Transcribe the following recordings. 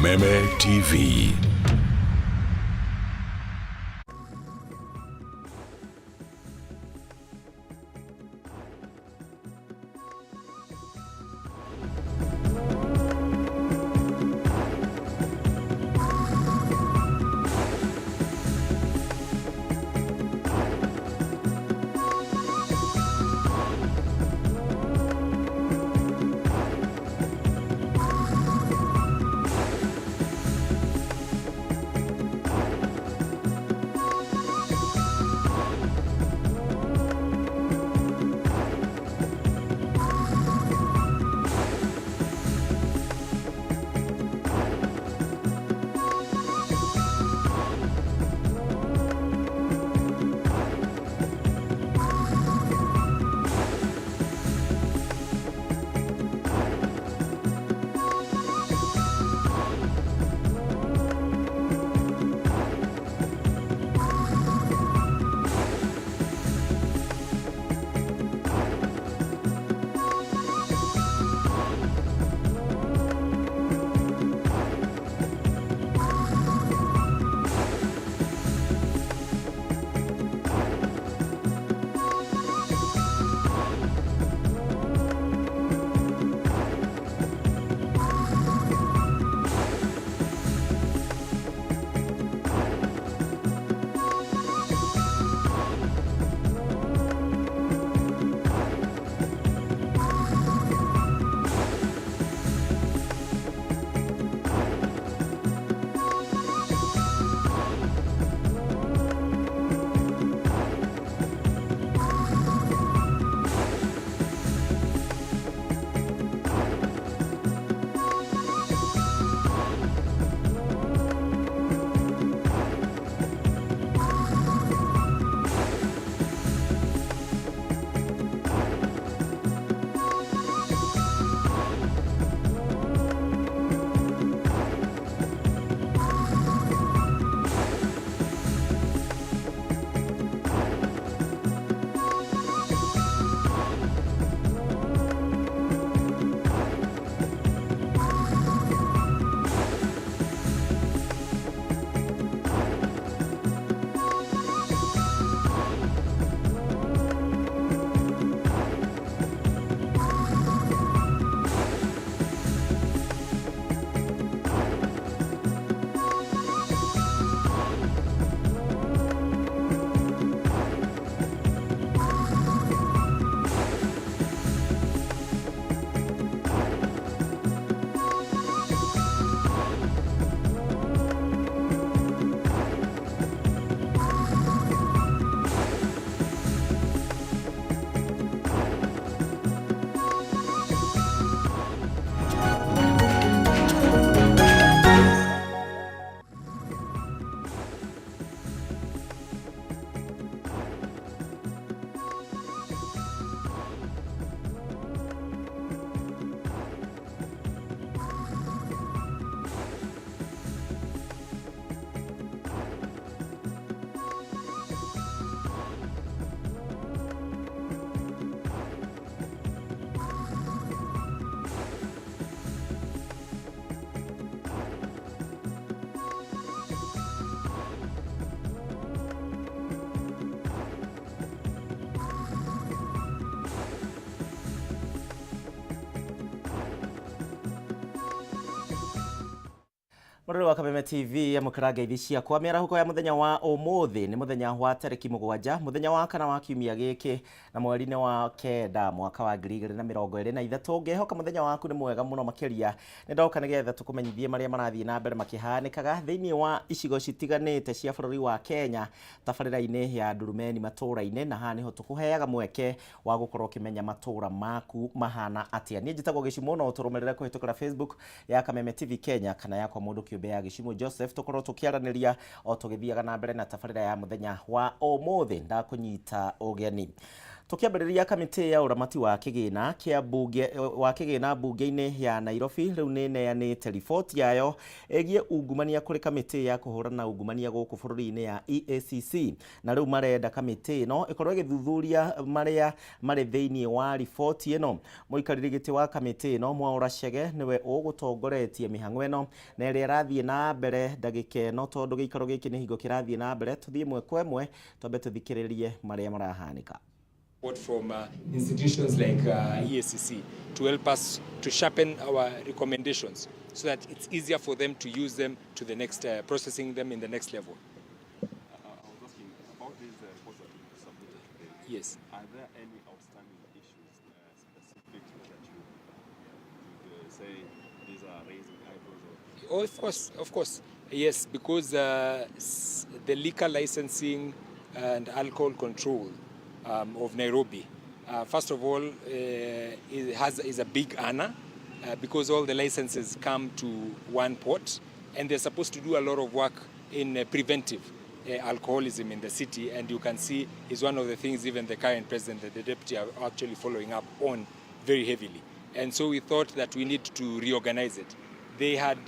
Kameme TV. Mũrori wa Kameme TV, amũkĩra ngeithi ciakwa mĩarahũko ya mũthenya wa ũmũthĩ. Nĩ mũthenya wa tarĩki 7, mũthenya wa kana wa kiumia gĩkĩ, na mweri nĩ wa 9, mwaka wa 2023. Ngehoka mũthenya waku nĩ mwega mũno makĩria. Nĩ ndoka nĩgetha tũkũmenyithie marĩa marathiĩ na mbere makĩhanĩkaga thĩinĩ wa icigo citiganĩte cia bũrũri wa Kenya, tabarĩra-inĩ ya Ndurumeni matũũra-inĩ, na haha nĩho tũkũheaga mweke wa gũkorwo ũkĩmenya matũũra maku mahana atĩa. Niĩ njĩtagwo Gĩcimũ, no ũtũrũmĩrĩre kũhĩtũkĩra Facebook ya Kameme TV Kenya kana yakwa mũndũ kĩũmbe ya Gĩcimũ Joseph, tũkorwo tũkĩaranĩria o tũgĩthiaga na mbere na tabarĩra ya mũthenya wa ũmũthĩ. Ndakũnyita ũgeni. Tũkĩambĩrĩria, kamĩtĩ ya ũramati wa kĩgĩna kĩa mbunge wa kĩgĩna mbunge-inĩ ya Nairobi rĩu nĩ ĩneanĩte riboti yayo ĩgiĩ ungumania kũrĩ kamĩtĩ ya kũhũrana na ungumania gũkũ bũrũri-inĩ ya EACC, na rĩu marenda kamĩtĩ ĩno ĩkorwo ĩgĩthuthuria marĩa marĩ thĩinĩ wa riboti ĩno. Mũikarĩri gĩtĩ wa kamĩtĩ ĩno, Mwaũra Chege, nĩwe ũgũtongoretie mĩhang'o ĩno na ĩrĩa ĩrathiĩ na mbere ndagĩka ĩno, tondũ gĩikaro gĩkĩ nĩ hingo kĩrathiĩ na mbere. Tũthiĩ ĩmwe kwa ĩmwe, twambe tũthikĩrĩrie marĩa marahanĩka. From institutions like EACC to help us to sharpen our recommendations so that it's easier for them to use them to the next, processing them in the next level. I was asking about these reports that you submitted today. Yes. Are there any outstanding issues specific that you would say these are raising eyebrows? Or? Oh, of course, of course. Yes, because the liquor licensing and alcohol control of Nairobi, first of all, it is a big honor because all the licenses come to one port, and they're supposed to do a lot of work in preventive alcoholism in the city, and you can see is one of the things even the current president and the deputy are actually following up on very heavily. And so we thought that we need to reorganize it. They had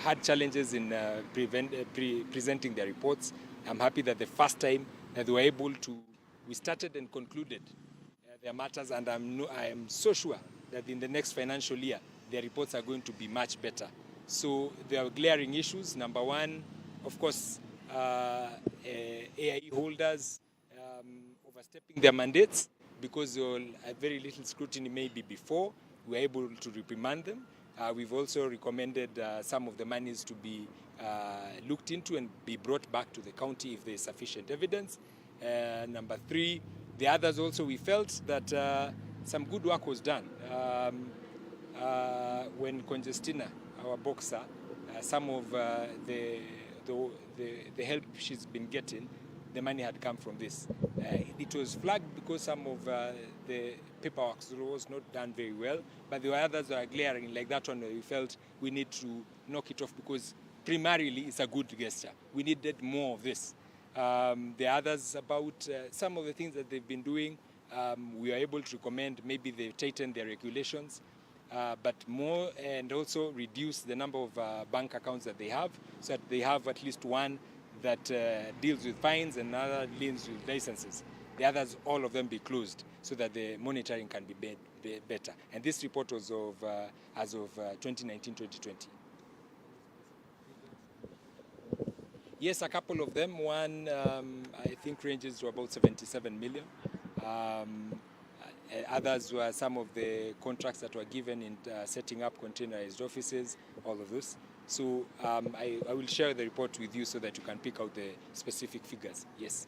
had challenges in presenting their reports. I'm happy that the first time that they were able to, we started and concluded their matters, and I'm, no, I am so sure that in the next financial year, their reports are going to be much better. So there are glaring issues. Number one, of course, AIE holders overstepping their mandates because there were very little scrutiny maybe before. We were able to reprimand them. We've also recommended some of the monies to be looked into and be brought back to the county if there is sufficient evidence. Number three, the others also, we felt that some good work was done. When Conjestina, our boxer, some of the help she's been getting, the money had come from this. It was flagged because some of the paperwork was not done very well, but there were others that were glaring, like that one where we felt we need to knock it off because primarily it's a good gesture. We needed more of this. The others about some of the things that they've been doing, we are able to recommend maybe they tighten their regulations, but more, and also reduce the number of bank accounts that they have, so that they have at least one that deals with fines and another deals with licenses. The others, all of them be closed so that the monitoring can be better. And this report was of as of 2019-2020. Yes, a couple of them. One, I think, ranges to about 77 million. Others were some of the contracts that were given in setting up containerized offices, all of those. So I will share the report with you so that you can pick out the specific figures. Yes.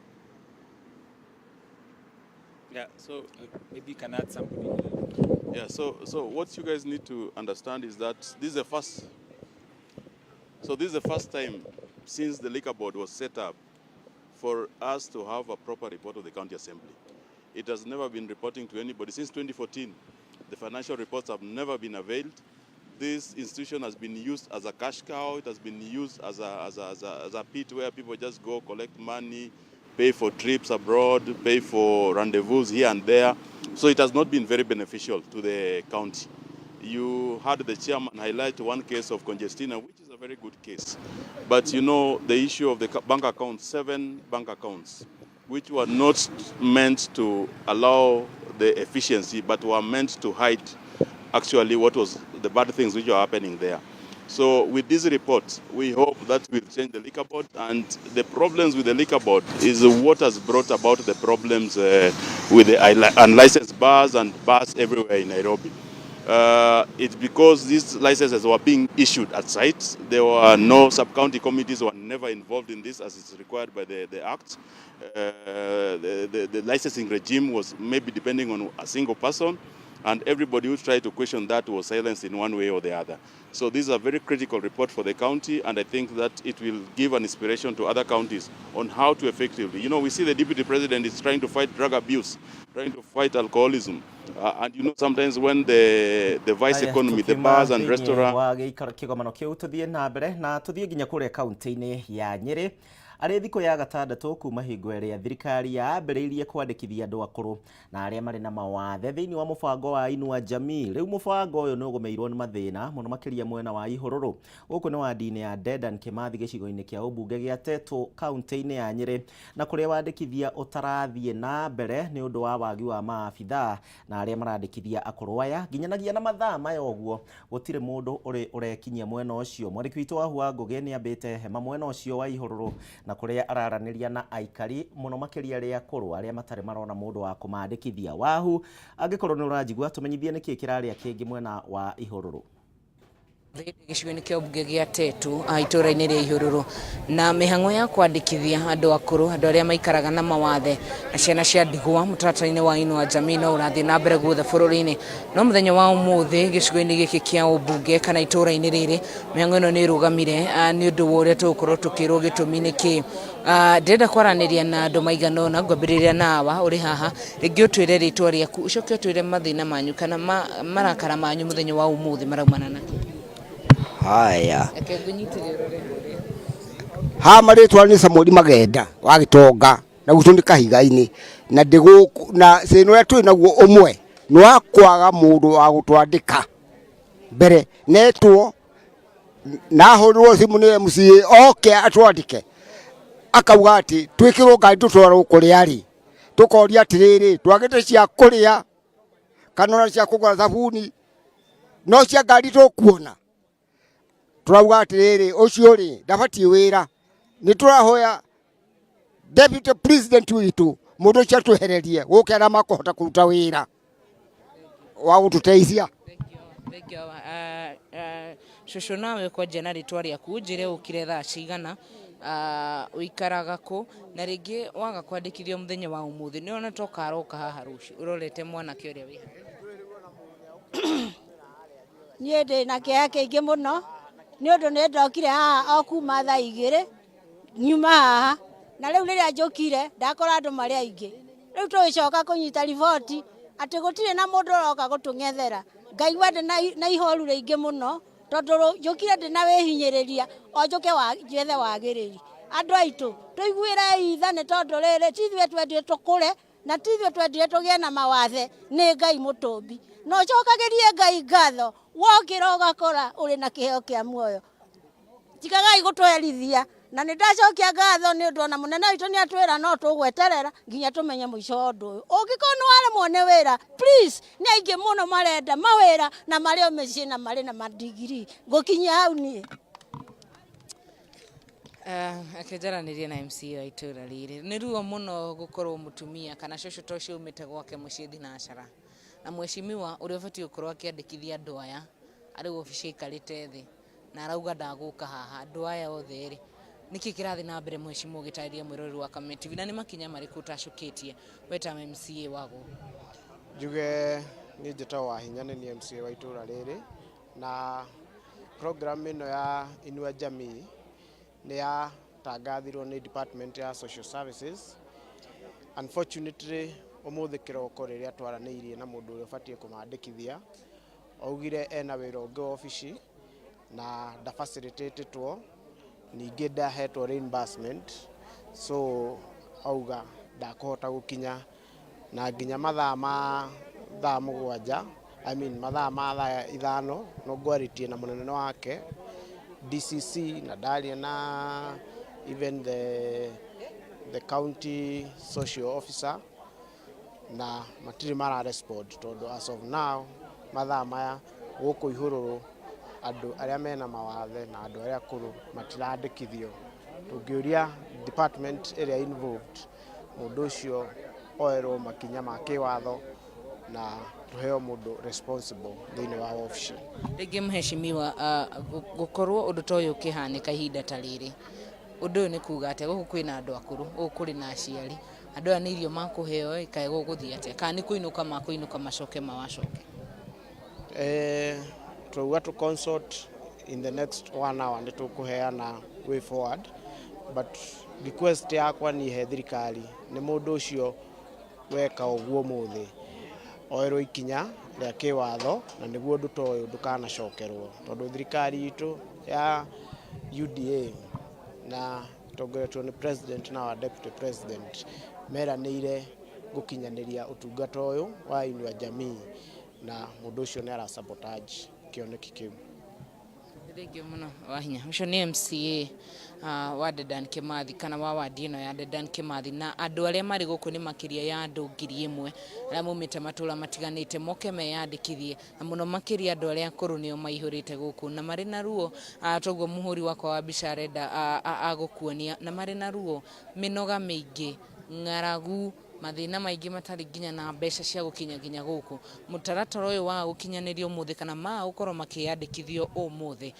Yeah, so Maybe you can add somebody. Yeah, so what you guys need to understand is that this is the first. So this is the first time since the liquor board was set up for us to have a proper report of the county assembly. It has never been reporting to anybody since 2014. The financial reports have never been availed. This institution has been used as a cash cow. It has been used as a pit where people just go collect money, pay for trips abroad, pay for rendezvous here and there. So it has not been very beneficial to the county. You heard the chairman highlight one case of Conjestina, which is a very good case. But the issue of the bank accounts, seven bank accounts, which were not meant to allow the efficiency, but were meant to hide actually what was the bad things which were happening there. So with this report, we hope that will change the liquor board. And the problems with the liquor board is what has brought about the problems with the unlicensed bars and bars everywhere in Nairobi. It's because these licenses were being issued at sites. There were no sub-county committees were never involved in this as it's required by the Act. The licensing regime was maybe depending on a single person, and everybody who tried to question that was silenced in one way or the other. So this is a very critical report for the county, and I think that it will give an inspiration to other counties on how to effectively. We see the deputy president is trying to fight drug abuse, trying to fight alcoholism. And sometimes when the vice economy, the bars and restaurants Wa gĩikaro kĩgomano kĩu, tũthiĩ na mbere na tũthiĩ nginya kũrĩa kaunti-inĩ ya Nyĩrĩ. Arĩ thikũ ya gatandatũ kuma hingo ĩrĩa thirikari yambĩrĩirie kwandĩkithia andũ akũrũ na arĩa marĩ na mawathe thĩinĩ wa mũbango wa Inua Jamii. Rĩu mũbango ũyũ nĩ ũgũmĩirwo nĩ mathĩna mũno makĩria mwena wa Ihũrũrũ. Gũkũ nĩ wandi-inĩ ya Dedan Kimathi gĩcigo-inĩ kĩa ũmbunge gĩa Tetu kaunti-inĩ ya Nyĩrĩ, na kũrĩa wandĩkithia ũtarathiĩ na mbere nĩ ũndũ wa wagi wa maabithaa na arĩa marandĩkithia akũrũ aya nginyanagia na mathaa maya ũguo gũtirĩ mũndũ ũrĩ ũrekinyia mwena ũcio. Mwandĩki witũ wa Hua Ngũgĩ nĩ ambĩte hema mwena ũcio wa Ihũrũrũ na kũrĩa araranĩria na aikari mũno makĩria arĩa akũrũ arĩa matarĩ marona mũndũ wa kũmandĩkithia. Wahu, angĩkorwo nĩ ũranjigua, tũmenyithie nĩkĩ kĩrarĩa kĩngĩ mwena wa Ihũrũrũ. Gĩcigo-inĩ kĩa mbunge gĩa Tetu itũũra-inĩ rĩa Ihũrũrũ na mĩhang'o ya kwandĩkithia andũ akũrũ, andũ arĩa maikaraga na mawathe na ciana cia ndigwa mũtaratara-inĩ wa Inua Jamii no ũrathiĩ na mbere guothe bũrũri-inĩ. No mũthenya wa ũmũthĩ gĩcigo-inĩ gĩkĩ kĩa ũmbunge kana itũũra-inĩ rĩrĩ, mĩhang'o ĩno nĩ ĩrũgamire nĩ ũndũ wa ũrĩa tũgũkorwo tũkĩrwo gĩtũmi nĩ kĩ. Ndĩrenda kwaranĩria na andũ maigana ũna, ngwambĩrĩria na awa ũrĩ haha, rĩngĩ ũtwĩre rĩtwa rĩaku, ũcoke ũtwĩre mathĩna manyu kana marakara manyu mũthenya wa ũmũthĩ maraumana na kĩ. Haya. Reke ngũnyitĩrĩre ũrore harĩa. Ha marĩtwa nĩ Samueli Magenda wa Gĩtonga, na gwitũ nĩ Kahiga-inĩ, na ndĩ gũkũ na thĩna ũrĩa twĩ naguo ũmwe nĩ wa kwaga mũndũ wa gũtwandĩka mbere netwo na ahũrĩrwo thimũ nĩ MCA oke atwandĩke, akauga atĩ twĩkĩrwo ngari tũtwarwo kũrĩa arĩ, tũkoria atĩrĩrĩ, twagĩte cia kũrĩa kana ona cia kũgũra thabuni, no cia ngari tũkuona. Turauga atiriri, ucio ri ndabatie wira, ni turahoya deputy president witu mundu ucio atwehererie guke aria makuhota kuruta wira wa gututeithia. Thank you. Cũcũ, nawe kwanjia na rĩtwa rĩaku, njĩre ũkire thaa cigana, ũikaraga kũ, na rĩngĩ waga kwandĩkithio mũthenya wa ũmũthĩ nĩ ona tokaroka haha rũciũ ũrorete mwanake ũrĩa wĩ haha. Niĩ ndĩ na kĩeha kĩingĩ mũno nĩ ũndũ nĩ ndokire haha o kuma thaa 2 nyuma haha, na rĩu rĩrĩa njũkire ndakora andũ marĩ aingĩ. Rĩu tũgĩcoka kũnyita riboti atĩ gũtirĩ na mũndũ ũroka gũtũng'ethera. Ngaigua ndĩ na ihoru rĩingĩ mũno tondũ njũkire ndĩ na wĩhinyĩrĩria o njũke njethe wagĩrĩri. Andũ aitũ tũiguĩrei tha nĩ tondũ rĩrĩ ti ithuĩ twendire tũkũre na ti ithuĩ twendire tũgĩe na mawathe, nĩ Ngai mũtũmbi. Na ũcokagĩrie Ngai ngatho wokĩra ũgakora ũrĩ na kĩheo kĩa muoyo. Tigagai gũtũherithia, na nĩ ndacokia ngatho nĩ ũndũ ona mũnene witũ nĩ atwĩra no tũgweterera nginya tũmenye mũico wa ũndũ ũyũ. Ũngĩkorwo nĩ waremwo nĩ wĩra, please, nĩ aingĩ mũno marenda mawĩra na marĩ o mĩciĩ na marĩ na madigiri. Ngũkinyia hau niĩ. Akĩnjaranĩria na MCA wa itũũra rĩrĩ, nĩ ruo mũno gũkorwo mũtumia kana cũcũ ta ũcio umĩte gwake mũciĩ thinacara, na mheshimiwa ũrĩa ũbatiĩ gũkorwo akĩandĩkithia andũ aya arĩ wabici aikarĩte thĩ na arauga ndagũka haha. Andũ aya othe rĩ, nĩkĩ kĩrathiĩ na mbere, mheshimiwa, ũgĩtarĩria mwĩroreri wa Kameme TV, na nĩ makinya marĩkũ ũtacũkĩtie we ta MCA wa gũkũ? Njuge niĩ njĩtagwo Wahinya, nĩ niĩ MCA wa itũũra rĩrĩ, na program ĩno ya Inua Jamii nĩ yatangathirwo nĩ Department ya Social Services. Unfortunately, ũmũthĩ kĩroko rĩrĩa twaranĩirie na mũndũ ũrĩa ũbatiĩ kũmandĩkithia, augire ena wĩra ũngĩ wa obici na ndafacilitatĩtwo, ningĩ ndahetwo reimbursement, so auga ndakũhota gũkinya na nginya mathaa ma thaa 7, I mean mathaa ma thaa 5, no ngwarĩtie na mũnene wake DCC na ndaria na even the county social officer na matirĩ mara respond, tondũ as of now mathaa maya gũkũ Ihũrũrũ andũ arĩa mena mawathe na andũ arĩa akũrũ matirandĩkithio. Tũngĩũria department ĩrĩa involved, mũndũ ũcio oerwo makinya ma kĩwatho na tũheo mũndũ responsible thĩinĩ wa wabici. Rĩngĩ mheshimiwa, gũkorwo ũndũ ta ũyũ ũkĩhanĩka ihinda ta rĩrĩ, ũndũ ũyũ nĩ kuga atĩa? Gũkũ kwĩna andũ akũrũ, gũkũ kũrĩ na aciari, andũ aya nĩ irio makũheo ĩ, kaĩ gũgũthiĩ atĩa, kana nĩ kũinũka makũinũka macoke mawacoke? Twauga tũ consult in the next one hour nĩ tũkũheana way forward, but request yakwa niĩ he thirikari nĩ mũndũ ũcio weka ũguo mũthĩ oerwo ikinya rĩa kĩwatho, na nĩguo ũndũ ta ũyũ ndũkanacokerwo, tondũ thirikari itũ ya UDA na Ĩtongoretio nĩ president na wa deputy president meranĩire gũkinyanĩria ũtungata ũyũ wa Inua Jamii, na mũndũ ũcio nĩ ara sabotage kĩoneki kĩu. Thengiũ mũno Wahinya. Ũcio nĩ MCA wa Dedan Kimathi, kana wa wadi ĩno ya Dedan Kimathi, na andũ arĩa marĩ gũkũ nĩ makĩria ya andũ 1000 arĩa maumĩte matũra matiganĩte moke meyandĩkithie, na mũno makĩria andũ arĩa akũrũ nĩo maihũrĩte gũkũ na marĩ na ruo, toguo mũhũri wakwa wa mbica arenda agũkuonia, na marĩ na ruo, mĩnoga mĩingĩ, ng'aragu, mathĩna maingĩ, matarĩ nginya na mbeca cia gũkinya nginya gũkũ. Mũtaratara ũyũ wa gũkinyanĩrio ũmũthĩ kana ma gũkorwo makĩyandĩkithio ũmũthĩ,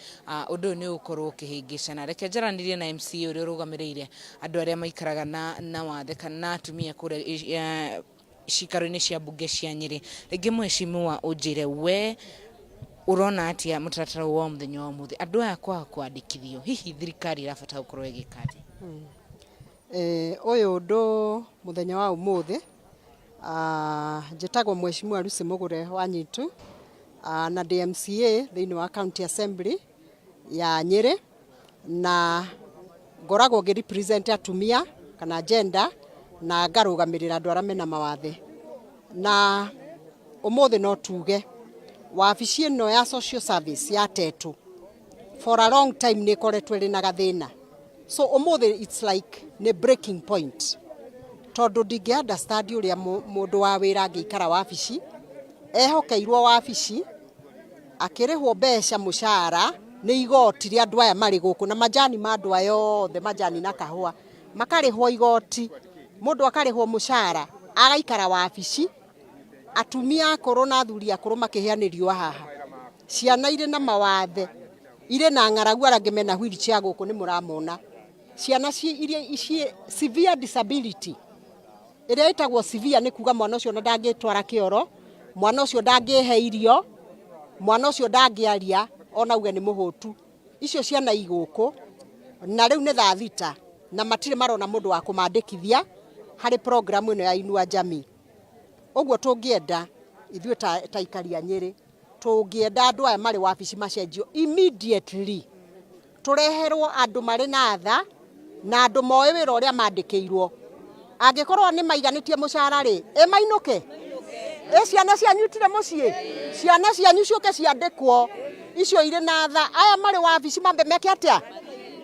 ũndũ ũyũ nĩ ũgũkorwo ũkĩhĩngĩcana. Reke njaranĩrie na MCA ũrĩa ũrũgamĩrĩire andũ arĩa maikaraga na wathe kana na atumia kũrĩa cikaro-inĩ cia mbunge cia Nyĩrĩ. Rĩngĩ mheshimiwa, ũnjĩre we ũrona atĩa mũtaratara ũyũ wa mũthenya wa ũmũthĩ, andũ aya kwaga kwandĩkithio, hihi thirikari ĩrabatara gũkorwo ĩgĩka atĩa? Ũyũ ũndũ mũthenya wa ũmũthĩ, njĩtagwo Mheshimiwa Lucy Mũgũre wa Nyitu, na ndĩ MCA thĩinĩ wa County Assembly ya Nyĩrĩ, na ngoragwo ngĩ represent atumia kana gender, na ngarũgamĩrĩra andũ arĩa mena mawathe. Na ũmũthĩ no tuge wabici ĩno ya social service ya Tetu for a long time nĩ ĩkoretwo ĩrĩ na gathĩna, so ũmũthĩ it's like nĩ breaking point, tondũ ndingĩ understand ũrĩa mũndũ wa wĩra angĩikara wabici, ehokeirwo wabici, akĩrĩhwo mbeca mũcara nĩ igoti rĩa andũ aya marĩ gũkũ na majani ma andũ aya othe, majani na kahũa makarĩhwo igoti, mũndũ akarĩhwo mũcara, agaikara wabici, atumia akũrũ na athuri akũrũ makĩhĩa nĩ riũa haha, ciana irĩ na mawathe, irĩ na ng'aragu, arĩa angĩ mena wheelchair gũkũ nĩ mũramona, ciana iria ciĩ severe disability, ĩrĩa ĩtagwo severe nĩ kuga mwana ũcio ona ndangĩtwara kĩoro, mwana ũcio ndangĩhe irio, mwana ũcio ndangĩaria ona uge nĩ mũhũtu. Icio ciana i gũkũ na rĩu nĩ thaa 6 na matirĩ marona mũndũ wa kũmandĩkithia harĩ program ĩno ya Inua Jamii. Ũguo tũngĩenda ithuĩ ta aikari a Nyĩrĩ, tũngĩenda andũ aya marĩ wabici macenjio immediately, tũreherwo andũ marĩ na tha na andũ moĩ wĩra ũrĩa mandĩkĩirwo. Angĩkorwo nĩ maiganĩtie mũcara rĩ, ĩ mainũke, ĩ ciana cianyu itirĩ mũciĩ, ciana cianyu ciũke ciandĩkwo, icio irĩ na tha. Aya marĩ wabici mambe meke atĩa,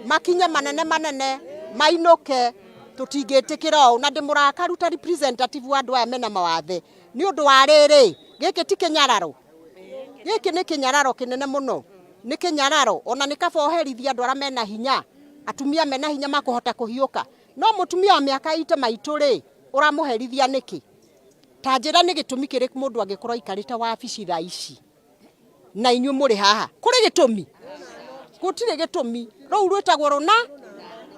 makinye manene manene, mainũke. Tũtingĩtĩkĩra ũũ, na ndĩmũrakaru ta representative wa andũ aya mena mawathe, nĩ ũndũ wa rĩrĩ, gĩkĩ ti kĩnyararo, gĩkĩ nĩ kĩnyararo kĩnene mũno, nĩ kĩnyararo. Ona nĩ kaba ũherithia andũ arĩa mena hinya, atumia mena hinya makũhota kũhiũka, no mũtumia wa mĩaka ite maitũ rĩ, ũramũherithia nĩkĩ? Ta njĩra nĩ gĩtũmi kĩrĩkũ mũndũ angĩkorwo aikarĩte wabici thaa ici na inyuĩ mũrĩ haha? Kũrĩ gĩtũmi? Gũtirĩ gĩtũmi. Rũu rwĩtagwo rũna.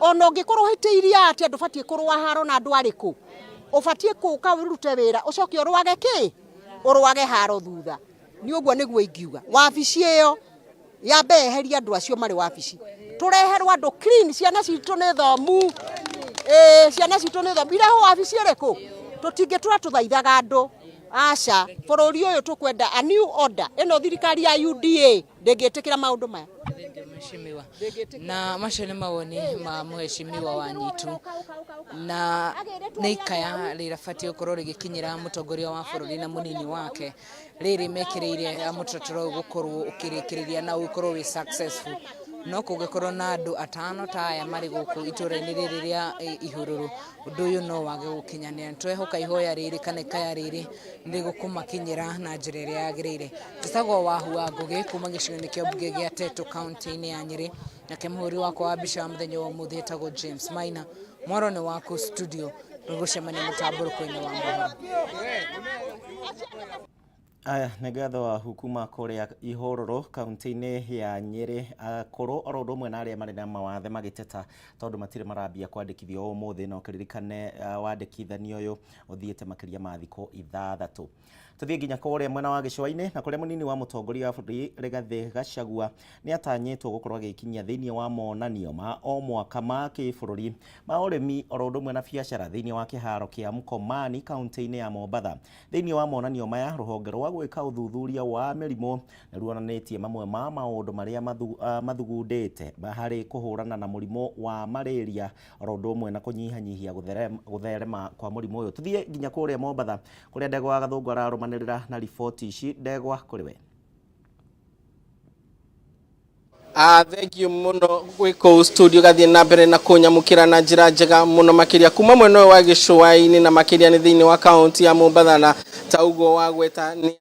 Ona ũngĩkorwo ũhĩtĩirie atĩa, ndũbatiĩ kũrũa haro na andũ arĩkũ. Ũbatiĩ kũka ũrute wĩra, ũcoke ũrũage kĩ, ũrũage haro thutha. Nĩ ũguo nĩguo ingiuga wabici ĩyo yambe yeherie andũ acio marĩ wabici, tũreherwo andũ clean. Ciana citũ nĩ thomu, ĩĩ, ciana citũ nĩ thomu, irehwo wabici ĩrĩkũ? Tũtingĩtũra tũthaithaga andũ, aca. Bũrũri ũyũ tũkwenda a new order. Ĩno thirikari ya UDA ndĩngĩtĩkĩra maũndũ maya. Mheshimiwa, na macio nĩ mawoni ma mheshimiwa wa Nyitu, na nĩ ikaya rĩrabatiĩ gũkorwo rĩgĩkinyĩra mũtongoria wa bũrũri na mũnini wake, rĩrĩ mekĩrĩire mũtaratara ũyũ gũkorwo ũkĩrĩkĩrĩria na ũgĩkorwo wĩ successful. No kũngĩkorwo na andũ atano ta aya marĩ gũkũ itũra-inĩ rĩrĩ rĩa Ihururu, ũndũ ũyũ no wage gũkinyanĩra. Nĩtwehoka ihoya rĩrĩ kana ikaya rĩrĩ nĩrĩgũkũmakinyĩra na njĩra ĩrĩa yagĩrĩire. Njĩtagwo Wahu wa Ngũgĩ kuma gĩcigo-inĩ kĩa mbunge gĩa Tetu, kaunti-inĩ ya Nyĩrĩ, nake mũhũri wakwa wa mbica wa mũthenya wa ũmũthĩ etagwo James Maina. Mwaro nĩ waku studio, tũgũcemania mũtambũrũko-inĩ wa mohoro. Aya nĩ ngatho wahu kuma kũrĩa Ihũrũrũ, kaunti-inĩ ya Nyĩrĩ, akũrũ oro ũndũ ũmwe na arĩa marĩ na mawathe magĩteta tondũ matirĩ marambia kwandĩkithio ũmũthĩ. Na ũkĩririkane wandĩkithanio ũyũ ũthiĩte makĩria ma thikũ 6. Tũthiĩ nginya kũrĩa mwena wa gĩcũa-inĩ, na kũrĩa mũnini wa mũtongoria wa bũrũri Rigathĩ Gachagua nĩ atanyĩtwo gũkorwo agĩkinyia thĩinĩ wa monanio ma o mwaka ma kĩbũrũri ma ũrĩmi oro ũndũ ũmwe na biacara thĩinĩ wa kĩharo kĩa Mkomani, kaunti-inĩ ya Mombatha. Thĩinĩ wa monanio maya, rũhonge rwa gwĩka ũthuthuria wa mĩrimũ nĩ ruonanĩtie mamwe ma maũndũ marĩa mathugundĩte harĩ kũhũrana na mũrimũ wa malaria oro ũndũ ũmwe na kũnyihanyihia gũtherema kwa mũrimũ ũyũ. Tũthiĩ nginya kũrĩa Mombatha kũrĩa Ndegwa wa Gathũngũ ararũmanĩrĩra na riboti ici. Ndegwa, kũrĩ we. Thank you muno gwĩ kũu studio gathie na mbere na kũnyamũkĩra na njĩra njega mũno makĩria kuma mwena ũyũ wa gĩcũa-inĩ na makĩria nĩ thĩinĩ wa kaunti ya Mombatha na ta ũguo wagweta nĩ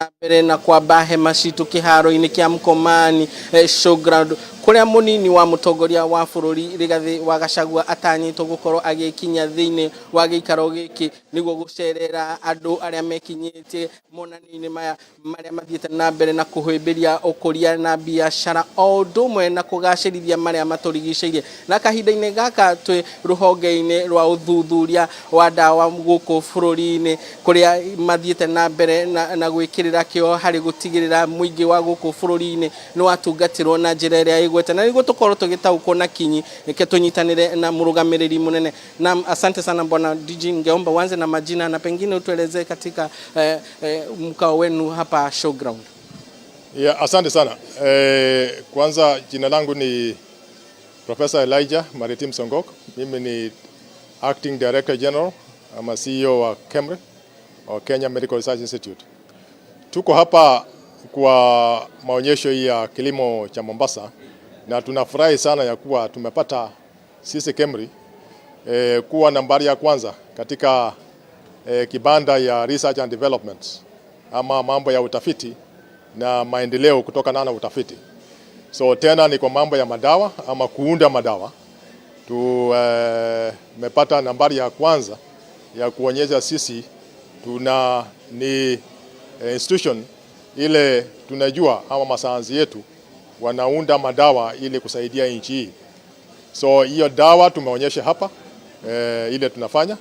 na mbere na kwamba hema citũ kĩharo-inĩ kĩa Mkomani showground kũrĩa mũnini wa mũtongoria wa bũrũri Rigathĩ wa Gachagua atanyĩtwo gũkorwo agĩkinya thĩinĩ wa gĩikaro gĩkĩ nĩguo gũcerera andũ arĩa mekinyĩtie monanio-inĩ maya marĩa mathiĩte na mbere na kũhĩmbĩria ũkũria na biacara o ũndũ ũmwe na kũgacĩrithia marĩa matũrigicĩirie. Na kahinda-inĩ gaka twĩ rũhonge-inĩ rwa ũthuthuria wa ndawa gũkũ bũrũri-inĩ kũrĩa mathiĩte na mbere na gwĩkĩrĩra kĩo harĩ gũtigĩrĩra mũingĩ wa gũkũ bũrũri-inĩ nĩ watungatĩrwo na njĩra ĩrĩa ĩgwete na nĩguo tũkorwo tũgĩtaũkwo na kinyi reke tũnyitanĩre na mũrũgamĩrĩri mũnene. Na asante sana bwana DG, ningeomba uanze na majina na pengine utuelezee katika mkao wenu hapa showground. Yeah, asante sana. Kwanza jina langu ni Professor Elijah Maritim Songok. Mimi ni Acting Director General ama CEO wa KEMRI, wa Kenya Medical Research Institute. Tuko hapa kwa maonyesho hii ya kilimo cha Mombasa na tunafurahi sana ya kuwa tumepata sisi KEMRI kuwa nambari ya kwanza katika kibanda ya research and development ama mambo ya utafiti na maendeleo kutokana na utafiti. So tena ni kwa mambo ya madawa ama kuunda madawa tumepata nambari ya kwanza ya kuonyesha sisi tuna ni institution ile tunajua ama masayansi yetu wanaunda madawa ili kusaidia nchi hii. So hiyo dawa tumeonyesha hapa ile tunafanya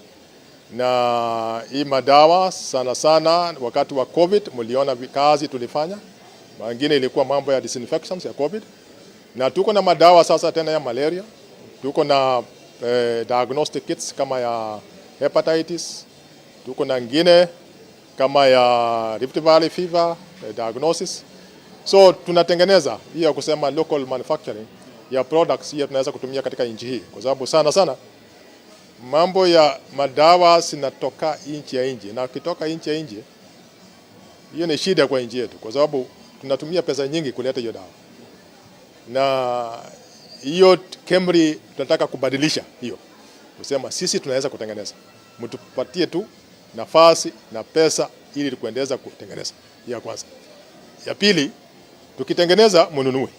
na hii madawa sana sana wakati wa COVID mliona kazi tulifanya, wengine ilikuwa mambo ya disinfectants ya COVID, na tuko na madawa sasa tena ya malaria, tuko na diagnostic kits kama ya hepatitis, tuko na ngine kama ya Rift Valley fever diagnosis. So tunatengeneza hiyo ya kusema local manufacturing ya products hiyo tunaweza kutumia katika nchi hii, kwa sababu sana sana mambo ya madawa zinatoka nchi ya nje, na ukitoka nchi ya nje hiyo ni shida kwa nchi yetu, kwa sababu tunatumia pesa nyingi kuleta hiyo dawa, na hiyo KEMRI tunataka kubadilisha hiyo, kusema sisi tunaweza kutengeneza, mtupatie tu nafasi na pesa ili kuendeleza kutengeneza. Ya kwanza. Ya pili, tukitengeneza mnunue,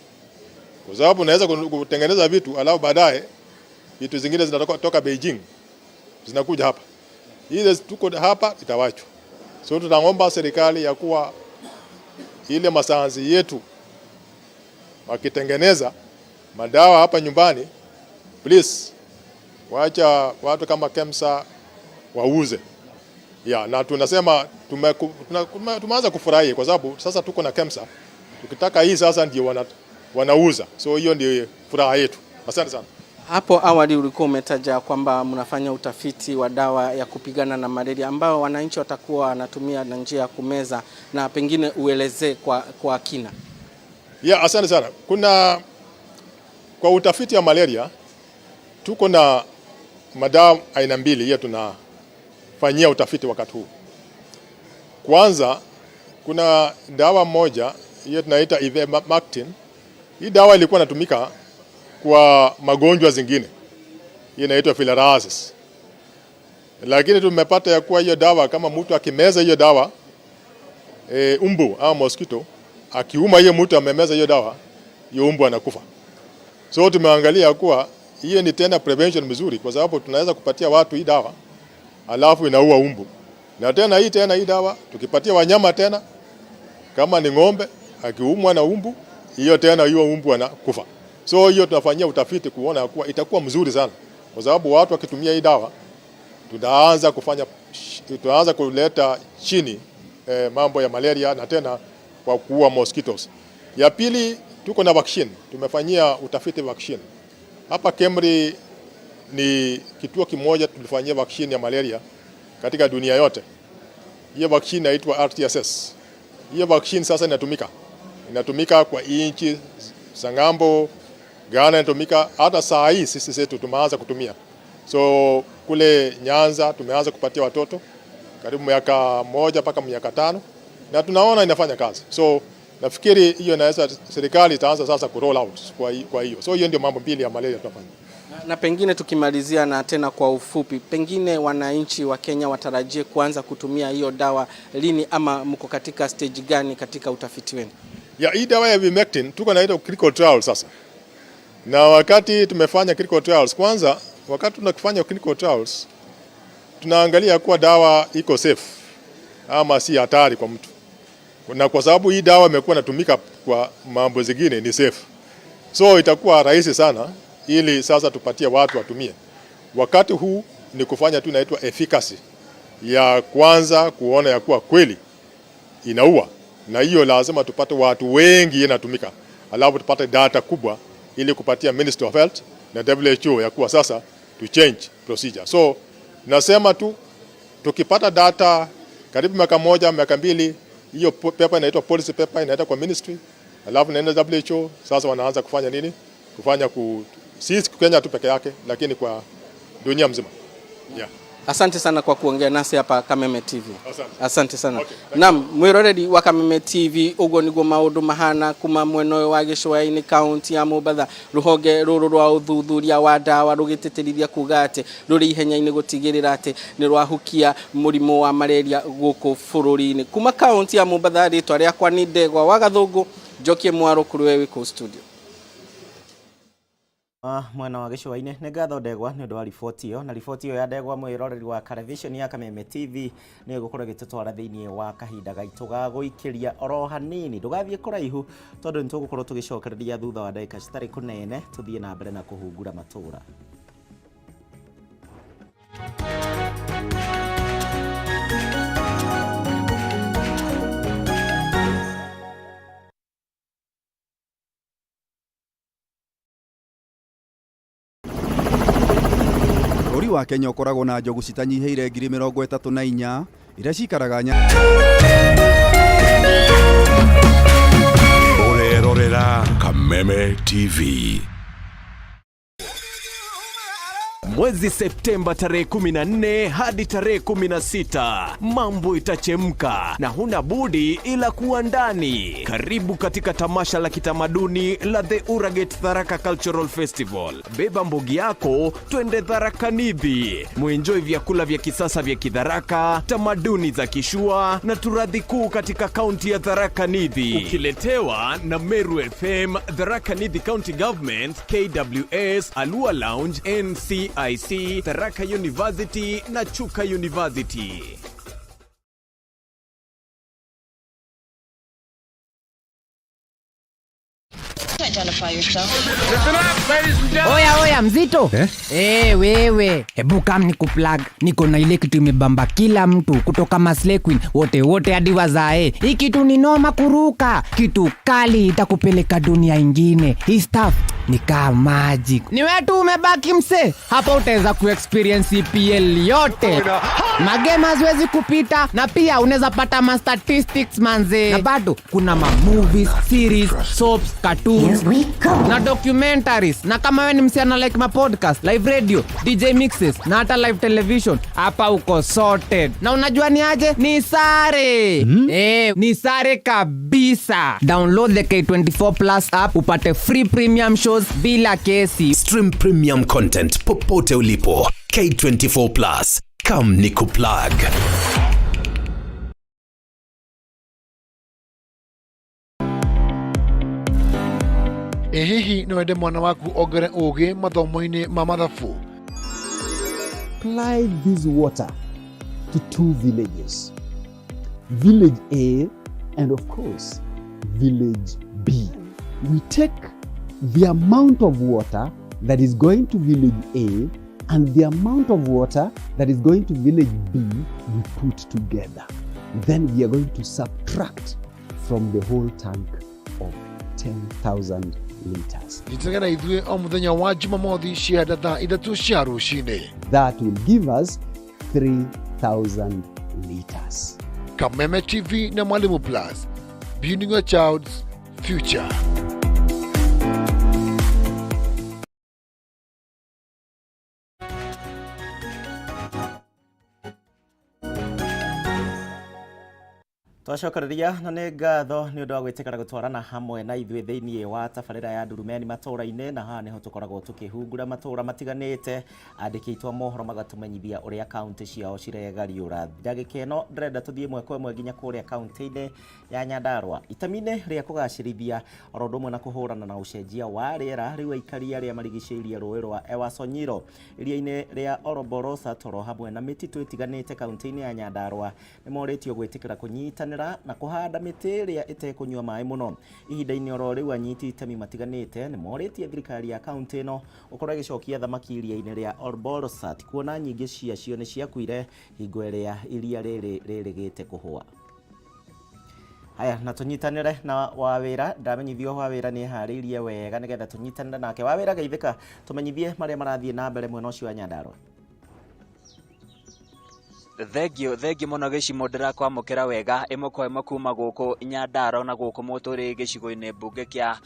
kwa sababu unaweza kutengeneza vitu alafu baadaye vitu zingine zinatoka toka Beijing zinakuja hapa, ile tuko hapa itawachwa. So tunaomba serikali ya kuwa ile masayansi yetu wakitengeneza madawa hapa nyumbani, please wacha watu kama KEMSA wauze. Ya, na tunasema tumeanza kufurahi kwa sababu sasa tuko na KEMSA, tukitaka hii sasa ndio wanauza. So hiyo ndio furaha yetu. Asante sana. Hapo awali ulikuwa umetaja kwamba mnafanya utafiti wa dawa ya kupigana na malaria ambayo wananchi watakuwa wanatumia na njia ya kumeza, na pengine uelezee kwa kina. Ya, asante sana. Kuna kwa utafiti wa malaria tuko na madawa aina mbili hiyo tunafanyia utafiti wakati huu. Kwanza kuna dawa moja hiyo tunaita Ivermectin. Hii dawa ilikuwa inatumika kwa magonjwa zingine, hii inaitwa filariasis. Lakini tumepata ya kuwa hiyo dawa kama mtu akimeza hiyo dawa umbu ama mosquito akiuma hiyo mtu amemeza hiyo dawa, hiyo umbu anakufa. So tumeangalia kuwa hiyo ni tena prevention mzuri, kwa sababu tunaweza kupatia watu hii dawa alafu inaua umbu. Na tena hii dawa tukipatia wanyama tena, kama ni ng'ombe akiumwa na umbu, hiyo tena hiyo umbu anakufa. So hiyo tunafanyia utafiti kuona kuwa itakuwa mzuri sana, kwa sababu watu wakitumia hii dawa tutaanza kuleta chini mambo ya malaria na tena kwa kuua mosquitoes. Ya pili tuko na vaccine, tumefanyia utafiti vaccine. Hapa KEMRI ni kituo kimoja tulifanyia vaccine ya malaria katika dunia yote. Hiyo vaccine inaitwa RTSS. Hiyo vaccine sasa inatumika kwa nchi za ng'ambo. Ghana inatumika, hata saa hii sisi zetu tumeanza kutumia. So kule Nyanza tumeanza kupatia watoto karibu miaka 1 mpaka miaka 5, na tunaona inafanya kazi. So nafikiri hiyo inaweza, serikali itaanza sasa ku roll out kwa hiyo. So hiyo ndio mambo mbili ya malaria tunafanya. Na pengine tukimalizia na tena kwa ufupi, pengine wananchi wa Kenya watarajie kuanza kutumia hiyo dawa lini, ama mko katika stage gani katika utafiti wenu? Ya hii dawa ya Ivermectin tuko na ile clinical trial sasa. Na wakati tumefanya clinical trials, kwanza wakati tunafanya clinical trials tunaangalia kuwa dawa iko safe ama si hatari kwa mtu. Na kwa sababu hii dawa imekuwa inatumika kwa mambo zingine ni safe. So itakuwa rahisi sana ili sasa tupatie watu watumie. Wakati huu ni kufanya tu inaitwa efficacy ya kwanza, kuona ya kuwa kweli inaua, na hiyo lazima tupate watu wengi inatumika, alafu tupate data kubwa ili kupatia Ministry of Health na WHO ya kuwa sasa to change procedure. So nasema tu tukipata data karibu miaka 1 miaka 2, hiyo paper inaitwa policy paper inaenda kwa ministry, alafu inaenda WHO. Sasa wanaanza kufanya nini? Kufanya si Kenya tu peke yake, lakini kwa dunia mzima. Yeah. Asante sana kwa kuongea nasi hapa Kameme TV. Asante, asante sana. Okay, Naam, mwiroreri wa Kameme TV, uguo niguo maundu mahana kuma mwena uyu wa gĩcũa-inĩ kaunti ya Mombatha. Ruhonge rũrũ rwa ũthuthuria wa ndawa rũgĩtĩtĩrithia kuga atĩ rũrĩ ihenya-inĩ gũtigĩrĩra atĩ nĩ rwahukia mũrimũ wa malaria gũkũ bũrũri-inĩ. Kuma kaunti ya Mombatha, rĩtwa rĩakwa nĩ Ndegwa wa Gathũngũ, njokie mwaro kũrĩ we wĩ kũu studio. Mwena wa gĩcũa-inĩ nĩ ngatho Ndegwa nĩ ũndũ wa riboti ĩyo, na riboti ĩyo ya Ndegwa mwĩroreri wa television ya Kameme TV nĩ ĩgũkorwo ĩgĩtũtwara thĩinĩ wa kahinda gaitũ ga gũikĩria oro hanini. Ndũgathiĩ kũraihu tondũ nĩ tũgũkorwo tũgĩcokereria thutha wa ndagĩka citarĩ kũnene, tũthiĩ na mbere na kũhungura matũra. Bũrũri wa Kenya ũkoragwo na njogu citanyihĩire 34,000 iria cikaraga nya Ũrerorera Kameme TV. Mwezi Septemba tarehe 14 hadi tarehe 16, mambo itachemka na huna budi ila kuwa ndani. Karibu katika tamasha la kitamaduni la The Uraget Tharaka Cultural Festival. Beba mbogi yako, twende Tharaka Nithi. Muenjoy vyakula vya kisasa vya Kidharaka, tamaduni za Kishua na turathi kuu katika kaunti ya Tharaka Nithi. Ukiletewa na Meru FM, Tharaka Nithi County Government, KWS, Alua Lounge, NCIC, Tharaka University na Chuka University. Identify yourself. Oya oya mzito eh? Wewe hebu kam ni kuplug, niko na ile kitu imebamba kila mtu kutoka Maslay Queen wote wote hadi wazae. Hii kitu ni noma kuruka, kitu kali itakupeleka dunia ingine. Hii stuff ni kama magic. Ni wewe tu umebaki mse, hapa utaweza kuexperience EPL yote. Magame haziwezi kupita, na pia unaweza pata ma statistics manze, na bado kuna ma movies, series, soaps, cartoons na documentaries. Na kama wewe ni msichana like ma podcast, live radio, DJ mixes na hata live television, hapa uko sorted. Na unajua ni aje? Ni sare. Ni sare kabisa. Download the K24 Plus app upate free premium shows bila kesi. Stream premium content popote ulipo. K24 Plus. Come ni kuplug. Ĩ hihi no wende mwana waku ongere ũgĩ mathomo-inĩ ma mathabu? Apply this water to two villages, Village A and of course Village B. We take the amount of water that is going to Village A and the amount of water that is going to Village B, we put together. Then we are going to subtract from the whole tank of 10,000 liters. Nyitanĩra na ithuĩ o mũthenya wa Jumamothi cianda thaa 3 cia rũcinĩ. That will give us 3,000 liters. Kameme TV na Mwalimu Plus, Building your child's future. Twacokereria na nĩ ngatho nĩ ũndũ wa gwĩtĩkĩra gũtwarana hamwe na ithuĩ thĩinĩ wa tabarĩra ya Ndurumeni matũũra-inĩ, na haha nĩho tũkoragwo tũkĩhungura matũũra matiganĩte, andĩki aitũ a mohoro magatũmenyithia ũrĩa kaũntĩ ciao ciregariũra. Ndagĩka ĩno ndĩrenda tũthiĩ ĩmwe kwa ĩmwe nginya kũrĩa kaũntĩ-inĩ ya Nyandarua itemi-inĩ rĩa kũgacĩrithia oro ũndũ ũmwe na kũhũrana na ũcenjia wa rĩera. Rĩu aikari arĩa marigicĩirie rũĩ rwa Ewaso Nyiro iria-inĩ rĩa Oromborosa toro hamwe na mĩtitũ ĩtiganĩte kaũntĩ-inĩ ya Nyandarua nĩ morĩtio gwĩtĩkĩra kũnyitanĩra na kũhanda mĩtĩ ĩrĩa ĩtekũnyua maĩ mũno. Ihinda-inĩ oro rĩu anyiti itemi matiganĩte nĩ morĩtie thirikari ya kaũntĩ ĩno gũkorwo ĩgĩcokia thamaki iria-inĩ rĩa Olbolosat, kuona nyingĩ ciacio nĩ ciakuire hingo ĩrĩa iria rĩrĩ rĩrĩgĩte kũhũa. Haya, na tũnyitanĩre na Wawĩra. Ndamenyithio Wawĩra nĩ eharĩirie wega nĩgetha tũnyitanĩre nake. Wawĩra, geithĩka, tũmenyithie marĩa marathiĩ na mbere mwena ũcio wa Nyandarua. Thengio, thengio mũno gĩcimo, ndĩrakwamũkĩra wega ĩmwe kwa ĩmwe kuma gũkũ Nyandarua na gũkũ mũtũrĩ gĩcigo-inĩ mbunge kĩa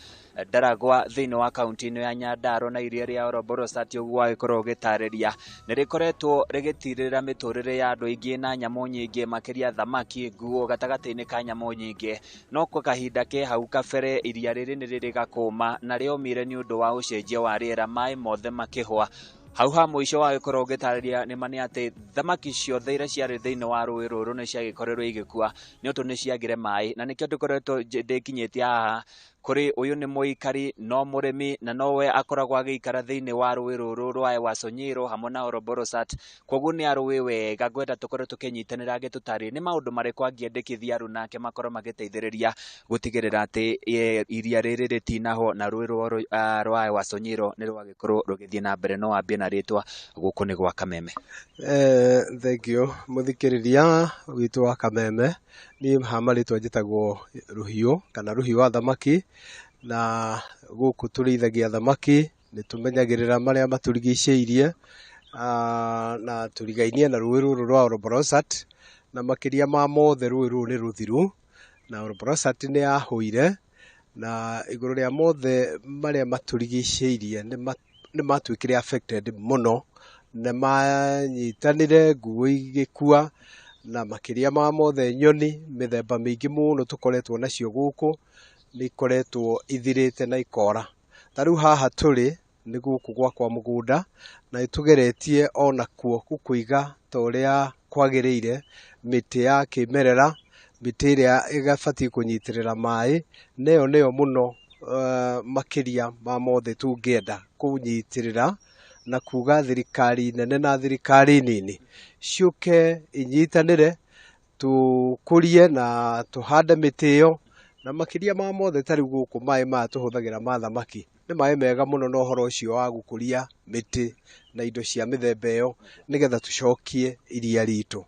Ndaragwa thĩinĩ wa kaunti ĩno ya Nyandarua, na iria rĩa Oroborosat ũguo wagĩkorwo ũgĩtarĩria nĩ rĩkoretwo rĩgĩtirĩrĩra mĩtũrĩre ya andũ aingĩ na nyamũ nyingĩ, makĩria thamaki, nguo gatagatĩ-inĩ ka nyamũ nyingĩ. No kwa kahinda ke hau kabere iria rĩrĩ nĩ rĩrĩ gakũma na rĩomire nĩ ũndũ wa ũcenjia wa rĩera, maĩ mothe makĩhwa. Hau ha mũico wagĩkorwo ũgĩtarĩria nĩ ma nĩ atĩ thamaki ciothe iria ciarĩ thĩinĩ wa rũĩ rũrũ nĩ ciagĩkorirwo igĩkua nĩ ũndũ nĩ ciagire maĩ, na nĩkĩo ndĩkoretwo ndĩkinyĩtie haha kũrĩ ũyũ. Nĩ mũikari no mũrĩmi na nowe akoragwo agĩikara thĩinĩ wa rũĩ rũrũ rwa Ewaso Nyiro hamwe na Oroborosat, koguo nĩ arũĩ wega. Ngwenda tũkorwo tũkĩnyitanĩra agĩtũtarĩria nĩ maũndũ marĩkũ angĩendekithia andũ nake makorwo magĩteithĩrĩria gũtigĩrĩra atĩ iria rĩrĩ rĩtinahwo na rũĩ rwa Ewaso Nyiro nĩ rwagĩkorwo rũgĩthiĩ na mbere. No wambie na rĩtwa, gũkũ nĩ gwa Kameme. Thank you mũthikĩrĩria witũ wa Kameme. Niĩ ha marĩtwa njĩtagwo Rũhiũ kana Rũhiũ wa Thamaki, na gũkũ tũrĩithagia thamaki, nĩ tũmenyagĩrĩra marĩa matũrigicĩirie, na tũrigainie na rũĩ rũrũ rwa Oroborosat, na makĩria ma mothe rũĩ rũrũ nĩ rũthiru na Oroborosat nĩ yahũire, na igũrũ rĩa mothe marĩa matũrigicĩirie nĩ matuĩkire affected mũno, nĩ manyitanire, nguo igĩkua, na makĩria ma mothe nyoni mĩthemba mĩingĩ mũno tũkoretwo nacio gũkũ nĩ ikoretwo ithirĩte na ikora. Ta rĩu haha tũrĩ nĩ gũkũ gwakwa mũgũnda, na nĩtũgeretie onakuo gũkũiga ta ũrĩa kwagĩrĩire, mĩtĩ ya kĩmerera, mĩtĩ ĩrĩa ĩbatiĩ kũnyitĩrĩra maĩ, na ĩyo nĩyo mũno makĩria ma mothe tũngĩenda kũnyitĩrĩra na kuga thirikari nene na thirikari nini ciũke inyitanĩre, tũkũrie na tũhande mĩtĩ ĩyo. Na makĩria ma mothe ta rĩu gũkũ maĩ maya tũhũthagĩra ma thamaki nĩ maĩ mega mũno, na ũhoro ũcio wa gũkũria mĩtĩ na indo cia mĩthemba ĩyo nĩgetha tũcokie iria ritũ.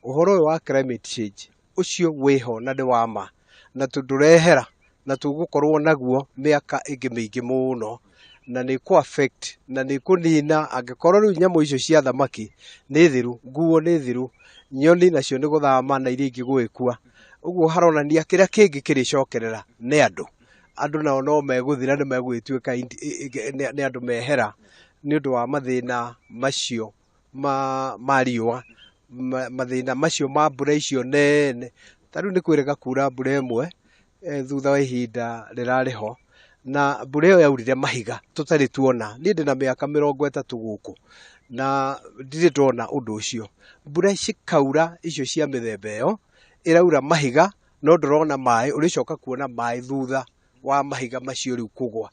Ũhoro ũyũ wa climate change ũcio wĩho na nĩ wa ma, na ndũrehera, na tũgũkorwo naguo mĩaka ĩngĩ mĩingĩ mũno, na nĩ kũ affect na nĩ kũnina. Angĩkorwo rĩu nyamũ icio cia thamaki nĩ thiru, nguo nĩ thiru, nyoni nacio nĩ gũthama na iria ingĩ gũgĩkua, ũguo haronania kĩrĩa kĩngĩ kĩrĩcokerera nĩ andũ. Andũ nao no megũthira, nĩ megũgĩtuĩka nĩ andũ mehera nĩ ũndũ wa mathĩna macio ma riũa, mathĩna macio ma mbura icio nene. Ta rĩu nĩ kwĩrĩga kura mbura ĩmwe thutha wa ihinda rĩrarĩ ho, na mbura ĩyo yaurire mahiga tũtarĩ tuona. Niĩ ndĩna mĩaka 30 gũkũ na ndirĩ ndona ũndũ ũcio. Mbura cikaura icio cia mĩthemba ĩyo, ĩraura mahiga no ndũrona maĩ, ũrĩcoka kuona maĩ thutha wa mahiga macio rĩu kũgwa.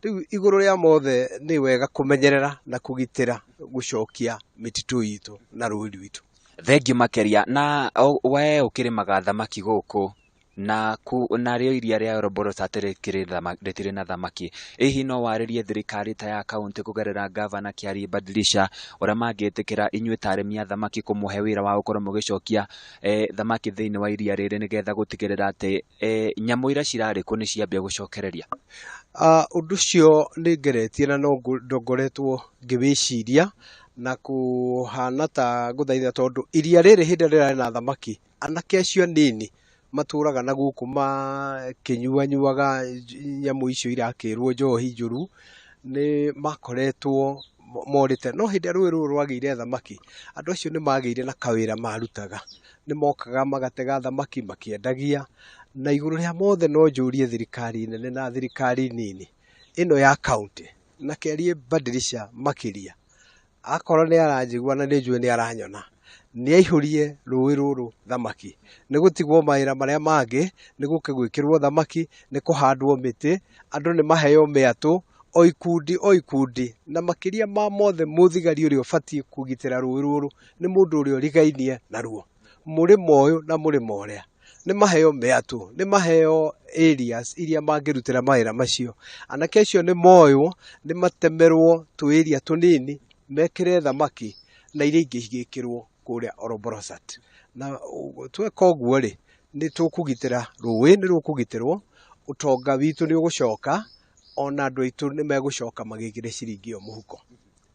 Rĩu igũrũ rĩa mothe nĩ wega kũmenyerera na kũgitĩra gũcokia mĩtitũ itũ na rũĩ rwitũ. Thengiũ makĩria. Na we ũkĩrĩmaga thamaki gũkũ na narĩo iria rĩa Oroborosat rĩtirĩ na thamaki, hihi no warĩrie thirikari ta ya kaunti kũgerera gavana Kĩari Badilisha ũrĩa mangĩtĩkĩra inyuĩ ta arĩmi a thamaki kũmũhe wĩra wa gũkorwo mũgĩcokia thamaki thĩinĩ wa iria rĩrĩ, nĩgetha gũtigĩrĩra atĩ nyamũ iria cirarĩ kuo nĩ ciambia gũcokereria? Ũndũ ũcio nĩ ngeretie na no ngoretwo ngĩwĩciria na kũhana ta ngũthaitha, tondũ iria rĩrĩ hĩndĩ ĩrĩa rĩrarĩ na thamaki, anake acio anini Matũraga na gũkũ makĩnyuanyuaga nyamũ icio irakĩrwo njohi njũru, nĩ makoretwo morĩte. No hĩndĩ ĩrĩa rũĩ rũrũ rwagĩire thamaki, andũ acio nĩ magĩire na kawĩra marutaga. Nĩ mokaga magatega thamaki makĩendagia, na igũrũ rĩa mothe no njũrie thirikari nene na thirikari nini ĩno ya kaũntĩ, na Kĩarie Badilisha makĩria, akorwo nĩ aranjigua na nĩ njũĩ nĩ aranyona, nĩ aihũrie rũĩ rũrũ thamaki. Nĩ gũtigwo mawĩra marĩa mangĩ, nĩ gũke gwĩkĩrwo thamaki, nĩ kũhandwo mĩtĩ, andũ nĩ maheo mĩatũ, o ikundi o ikundi, na makĩria ma mothe mũthigari ũrĩa ũbatiĩ kũgitĩra rũĩ rũrũ nĩ mũndũ ũrĩa ũrigainie naruo, mũrĩmo ũyũ na mũrĩmo ũrĩa. Nĩ maheo mĩatũ, nĩ maheo areas iria mangĩrutĩra mawĩra macio. Anake acio nĩ moywo, nĩ matemerwo tũ area tũnini, mekĩre thamaki na iria ingĩ cigĩkĩrwo kũrĩa Olbolosat. Na tweka ũguo rĩ, nĩ tũkũgitĩra rũĩ, nĩ rũkũgitĩrwo, ũtonga witũ nĩ ũgũcoka, ona andũ aitũ nĩ megũcoka magĩkĩre ciringi ĩyo mũhuko.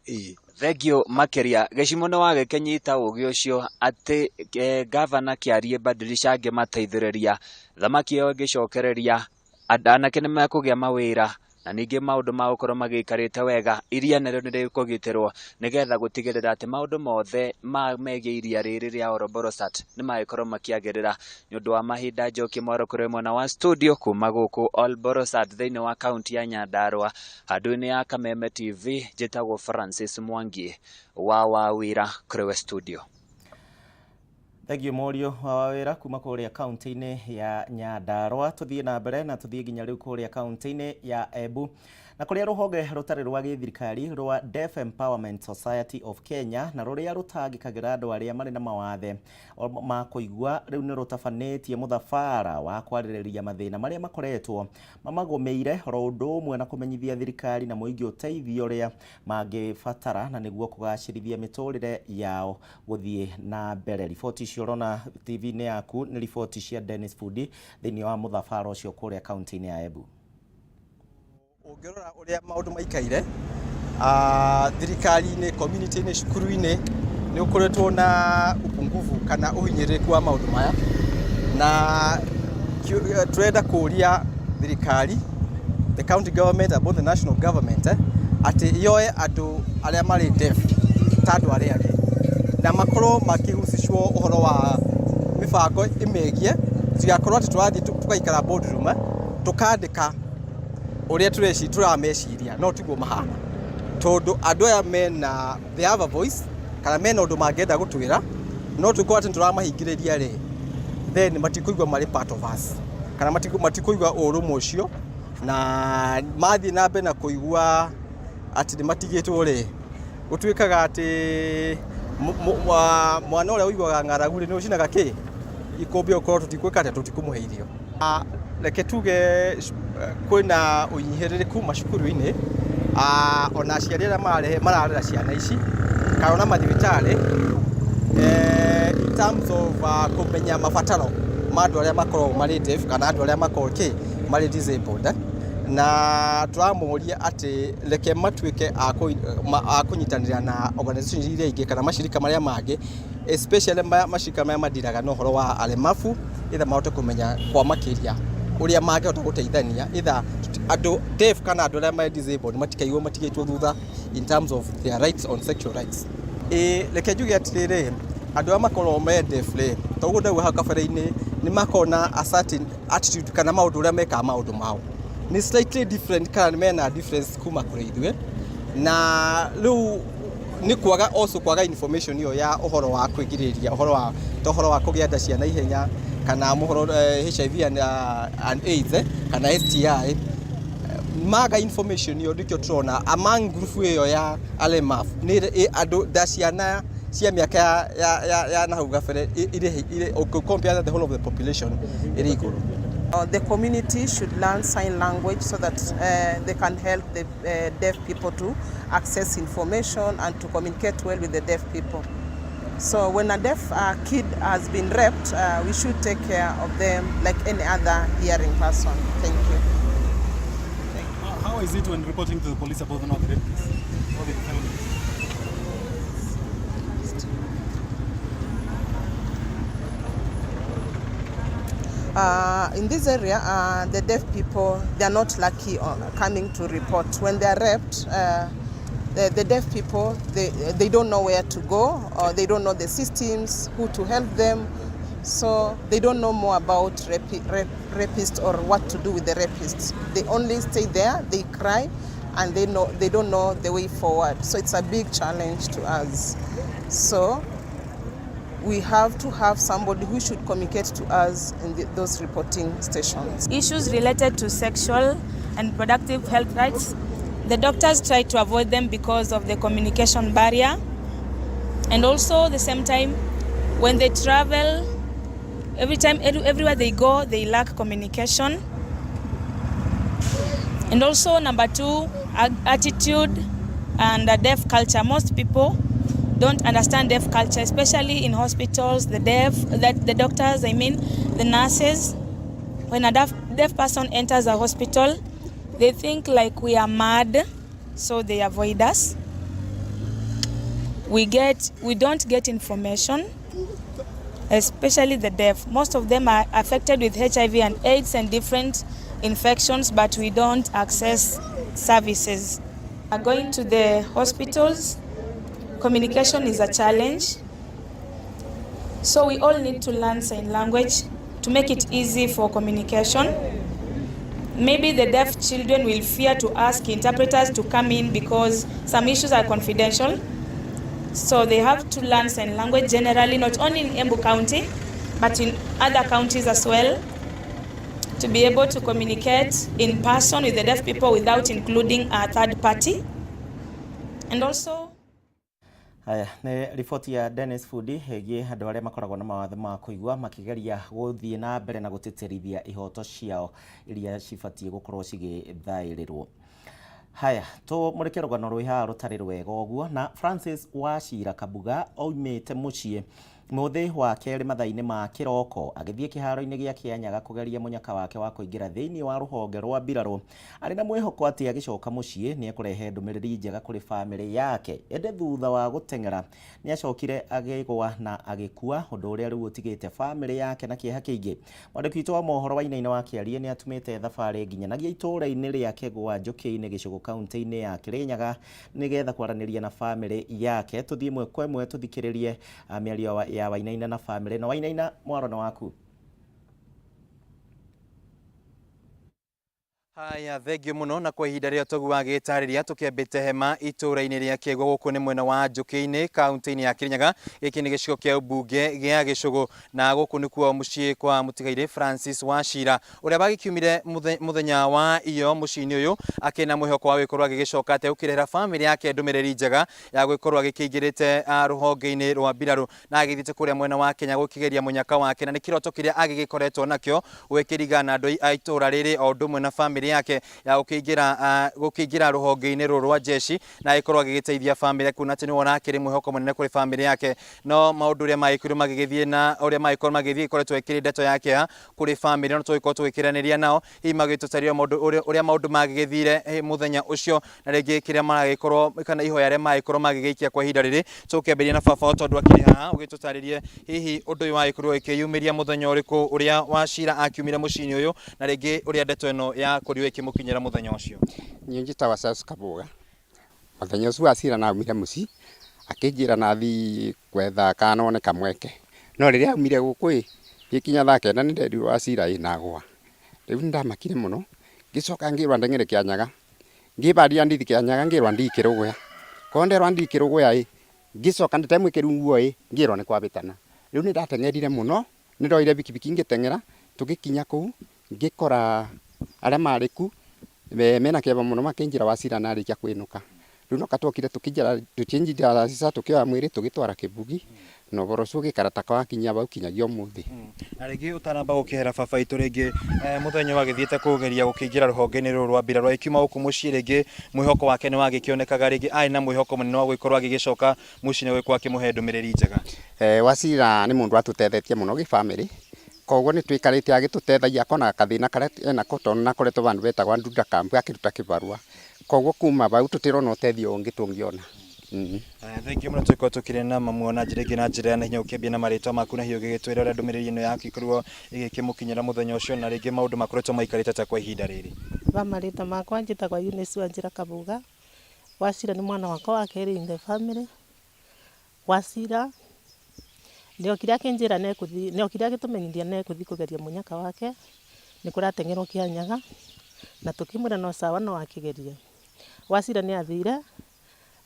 Ĩĩ. Thengiũ makĩria gĩcimo nĩ wagĩkĩnyita ũgĩ ũcio atĩ gavana Kĩarie Badilisha angĩmateithĩrĩria thamaki ĩyo ĩngĩcokereria anake nĩ mekũgĩa mawĩra na ningĩ maũndũ magũkorwo magĩikarĩte wega, iria narĩo nĩ rĩkũgitĩrwo nĩgetha gũtigĩrĩra atĩ maũndũ mothe megiĩ iria rĩrĩ rĩa Olbolosat nĩ magĩkorwo makĩagĩrĩra. Nĩ ũndũ wa mahinda njokie mwaro kũrĩ mwena wa studio kuma gũkũ Olbolosat thĩinĩ wa kaunti ya Nyandarua, handũ-inĩ ya Kameme TV, njĩtagwo Francis Mwangi wa Wawira kũrĩ we studio. Thengiũ mũriũ wa wawĩra kuma kũrĩa kaunti-inĩ ya Nyandarua. Tũthiĩ na mbere na tũthiĩ nginya rĩu kũrĩa kaunti-inĩ ya Embu, na kũrĩa rũhonge rũtarĩ rwa gĩthirikari rwa Deaf Empowerment Society of Kenya, na rũrĩa rũtangĩkagĩra andũ arĩa marĩ na mawathe ma kũigua, rĩu nĩ rũtabanĩtie mũthabara wa kwarĩrĩria mathĩna marĩa makoretwo mamagũmĩire, oro ũndũ ũmwe na kũmenyithia thirikari na mũingĩ ũteithio ũrĩa mangĩbatara na nĩguo kũgacĩrithia mĩtũrĩre yao gũthiĩ na mbere. Riboti icio ũrona TV-inĩ yaku nĩ riboti cia Dennis Fundi thĩinĩ wa mũthabara ũcio kũrĩa kaunti-inĩ ya Embu. Ũngĩrora ũrĩa maũndũ maikaire thirikari-inĩ, community-inĩ, cukuru-inĩ, nĩ ũkoretwo na upungufu kana ũhinyĩrĩrĩku wa maũndũ maya, na tũrenda kũria thirikari, the county government and both the national government, atĩ yoe andũ arĩa marĩ deaf ta andũ arĩa angĩ na makorwo makĩhusishwo ũhoro wa mĩbango ĩmegie, tigakorwo atĩ tũrathiĩ tũgaikara boardroom tũkandĩka ũrĩa tũrameciria, no tiguo mahana, tondũ andũ aya mena, they have a voice, kana mena ũndũ mangĩenda gũtwĩra, no tũkorwo atĩ nĩtũramahingĩrĩria rĩ, then matikũigua marĩ part of us, kana matikũigua ũrũmwe ũcio, na mathiĩ na mbere na kũigua atĩ nĩ matigĩtwo rĩ, gũtuĩkaga atĩ mwana ũrĩa ũiguaga ng'aragu rĩ, nĩ ũcinaga kĩ ikũmbĩ, okorwo tũtikwĩka atĩa, tũtikũmũhe irio. Reke tuge kwĩna ũnyihĩrĩrĩku macukuru-inĩ, ona aciari arĩa mararera ciana ici kana ona mathibitarĩ, in terms of kũmenya mabataro ma andũ arĩa makoragwo marĩ deaf kana andũ arĩa makoragwo kĩ marĩ disabled, na tũramũria atĩ reke matuĩke a kũnyitanĩra na organization iria ingĩ kana macirika marĩa mangĩ, especially macirika marĩa madiraga na ũhoro wa alemavu, either mahote kũmenya kwa makĩria ũrĩa mangĩhota gũteithania, either andũ deaf kana andũ arĩa marĩ disabled matikaigwo matigĩtwo thutha in terms of their rights on sexual rights. Reke njuge atĩrĩrĩ, andũ arĩa makoragwo me deaf rĩ, toguo ndauga hau kabere-inĩ, nĩ makoragwo na a certain attitude kana maũndũ ũrĩa mekaga maũndũ mao nĩ slightly different, kana mena difference kuma kũrĩ ithuĩ, na rĩu nĩ kwaga also kwaga information ĩyo ya ũhoro wa kwĩgirĩrĩria ũhoro wa ta ũhoro wa kũgĩa nda cia naihenya kana mũhoro HIV and AIDS kana STI, maga information ĩyo, nĩkĩo tũrona among group ĩyo ya alemavu nĩ andũ nda ciana cia mĩaka ya na hau gabere irĩ compare the whole of the population ĩrĩ igũrũ. The community should learn sign language so that they can help the deaf people to access information and to communicate well with the deaf people. So when a deaf kid has been raped, we should take care of them like any other hearing person. Thank you. How is it when reporting to the police about the rape case or the defilement? In this area, the deaf people, they are not lucky on coming to report. When they are raped, the deaf people, they don't know where to go, or they don't know the systems, who to help them. So they don't know more about rapists or what to do with the rapists. They only stay there, they cry, and they don't know the way forward. So it's a big challenge to us. So we have to have somebody who should communicate to us in those reporting stations. Issues related to sexual and reproductive health rights, the doctors try to avoid them because of the communication barrier. And also the same time, when they travel, every time, everywhere they go, they lack communication. And also number two, attitude and deaf culture. Most people don't understand deaf culture, especially in hospitals, the deaf, that the doctors, I mean, the nurses. When a deaf person enters a hospital, they think like we are mad, so they avoid us. We don't get information, especially the deaf. Most of them are affected with HIV and AIDS and different infections, but we don't access services. Going to the hospitals, communication is a challenge. So we all need to learn sign language to make it easy for communication. Maybe the deaf children will fear to ask interpreters to come in because some issues are confidential. So they have to learn sign language generally, not only in Embu County, but in other counties as well, to be able to communicate in person with the deaf people without including a third party. And also, Haya, nĩ riboti ya Dennis Fudi ĩgiĩ andũ arĩa makoragwo na mawathe ma kũigua makĩgeria gũthiĩ na mbere na gũtĩtĩrithia ihoto ciao iria cibatiĩ gũkorwo cigĩthaĩrĩrwo. Haya, tũmũrĩke rũgano rwĩ haha rũtarĩ rwega ũguo na Francis Wachira Kabuga oimĩte mũciĩ mũthĩ wa kerĩ mathaa-inĩ ma kĩroko agĩthiĩ kĩharo-inĩ gĩa Kĩanyaga kũgeria mũnyaka wake wa kũingĩra thĩinĩ wa rũhonge rwa mbirarũ arĩ na mwĩhoko atĩ agĩcoka mũciĩ nĩ ekũrehe ndũmĩrĩri njega kũrĩ bamĩrĩ yake, ĩndĩ thutha wa gũteng'era nĩ acokire agĩgwa na agĩkua, ũndũ ũrĩa rĩu ũtigĩte bamĩrĩ yake na kĩeha kĩingĩ. Mwandĩki witũ wa mohoro Wainaina wa Kĩarie nĩ atumĩte thabarĩ nginyanagia itũũra-inĩ rĩa Kĩgwa Njũkĩ-inĩ Gĩcũgũ kaunti-inĩ ya Kĩrĩnyaga nĩgetha kwaranĩria na bamĩrĩ yake. Tũthiĩ ĩmwe kwa ĩmwe tũthikĩrĩrie mĩario ya Wainaina na bamĩrĩ. Na Wainaina, mwaro nĩ waku. Haya, thengio muno na kwa ihinda rĩa togu wagĩtarĩria tũkĩambĩte hema itũũra-inĩ rĩa Kĩgwa gũkũ nĩ mwena wa Njũkĩ-inĩ kaunti-inĩ ya Kĩrĩnyaga. Gĩkĩ nĩ gĩcigo kĩa ũmbunge gĩa Gĩcũgũ na gũkũ nĩkuo mũciĩ kwa mũtigairĩ Francis Wachira ũrĩa wagĩkiumire mũthenya wa iyo mũciĩ-inĩ ũyũ akĩna mwĩhoko wa gũgĩkorwo agĩgĩcoka ategũkĩrehera bamĩrĩ yake ndũmĩrĩri njega ya gũgĩkorwo agĩkĩingĩrĩte rũhonge-inĩ rwa mbirarũ na agĩthiĩte kũrĩa mwena wa Kenya gũkĩgeria mũnyaka wake na nĩ kĩroto kĩrĩa agĩgĩkoretwo nakĩo gwĩkĩringana na andũ a itũũra rĩrĩ o ũndũ ũmwe na bamĩrĩ yake ya gũkĩingĩra rũhonge-inĩ rũrũ rwa jeshi na agĩkorwo agĩgĩteithia bamĩrĩ kuona atĩ nĩwe ũrakĩrĩ mwĩhoko mũnene kũrĩ bamĩrĩ yake. No maũndũ ũrĩa magĩkorirwo magĩgĩthiĩ na ũrĩa magĩkorwo magĩthiĩ ĩkoretwo ĩkĩrĩ ndeto ya kĩeha kũrĩ bamĩrĩ, no tũgĩkorwo tũgĩkĩranĩria nao hihi magĩtũtarĩria maũndũ ũrĩa maũndũ magĩgĩthire mũthenya ũcio na rĩngĩ kĩrĩa maragĩkorwo kana ihoya rĩrĩa maragĩkorwo magĩgĩikia kwa ihinda rĩrĩ. Tũkĩambĩrĩria na baba tondũ akĩrĩ haha ũgĩtũtarĩrie hihi ũndũ ũyũ wagĩkorirwo ũkĩyumĩria mũthenya ũrĩkũ ũrĩa Wachira akiumire mũciĩ-inĩ ũyũ na rĩngĩ ũrĩa ndeto ĩno ya korirwo ĩkĩmũkinyĩra mũthenya ũcio. Niĩ njĩtagwo Silas Kabuga. Mũthenya ũcio Wachira na aumire mũciĩ akĩnjĩra nathiĩ gwetha kana none kamweke, no rĩrĩa aumire gũkũ ĩ gĩkinya thaa kenda nĩ nderirwo Wachira ĩna gwa. Rĩu nĩ ndamakire mũno ngĩcoka ngĩrwa ndeng'ere Kĩanyaga, ngĩbaria ndithi Kĩanyaga ngĩrwa ndikĩrũgũya, ko nderwa ndikĩrũgũya ĩ ngĩcoka ndĩtemwĩkĩru nguo ĩ ngĩrwa nĩ kwabĩtana. Rĩu nĩ ndateng'erire mũno, nĩ ndoire bikibiki ngĩteng'era, tũgĩkinya kũu ngĩkora arĩa marĩ ku mena kĩeva mũno makĩnjĩra Wachira narĩkia kwĩnũka. Rĩu no katwokire tũkĩnjira cica tũkĩoya mwĩrĩ tũgĩtwara Kĩbugi na ũhoro ũcio ũgĩikara ta wakinya bau kinyagia ũmũthĩ. Na rĩngĩ ũtanamba gũkĩhera baba itũ rĩngĩ mũthenya wagĩthiĩte kũgeria gũkĩingĩra rũhonge-inĩ rũrũ rwa mbirarũ agĩkiuma gũkũ mũciĩ rĩngĩ mwĩhoko wake nĩ wagĩkĩonekaga rĩngĩ arĩ na mwĩhoko mũnene wa gũgĩkorwo agĩgĩcoka mũciĩ na gũgĩkorwo akĩmũhe ndũmĩrĩri njega. Wachira nĩ mũndũ watũtethetie mũno gĩbamĩrĩ, koguo nĩ twĩkarĩte agĩtũteithagia akona gathĩna karĩa enako tondũ nĩ akoretwo vandũ betagwo Nduda Camp akĩruta kĩbarũa, koguo kuma bau tũtirona ũteithio ũngĩ tũngĩona. Thengiũ mũno tũgĩkorwo tũkĩrĩ na mamu na njĩra ĩngĩ na njĩra ya naihenya ũkĩambia na marĩtwa maku na hihi ũgĩgĩtwĩra ũrĩa ndũmĩrĩri ĩno yaku ĩkorirwo ĩgĩkĩmũkinyĩra mũthenya ũcio na rĩngĩ maũndũ makoretwo maikarĩte atĩa kwa ihinda rĩrĩ. Ba marĩtwa makwa njĩtagwo Eunice Wanjĩra Kabuga. Wachira nĩ mwana wakwa wa kerĩ in the family. Wachira nĩokire akĩnjĩra nĩekũthiĩ, nĩokire agĩtũmenyithia nĩekũthiĩ kũgeria mũnyaka wake, nĩ kũrateng'erwo Kĩanyaga, na tũkĩmwĩra no sawa no akĩgerie. Wachira nĩathire,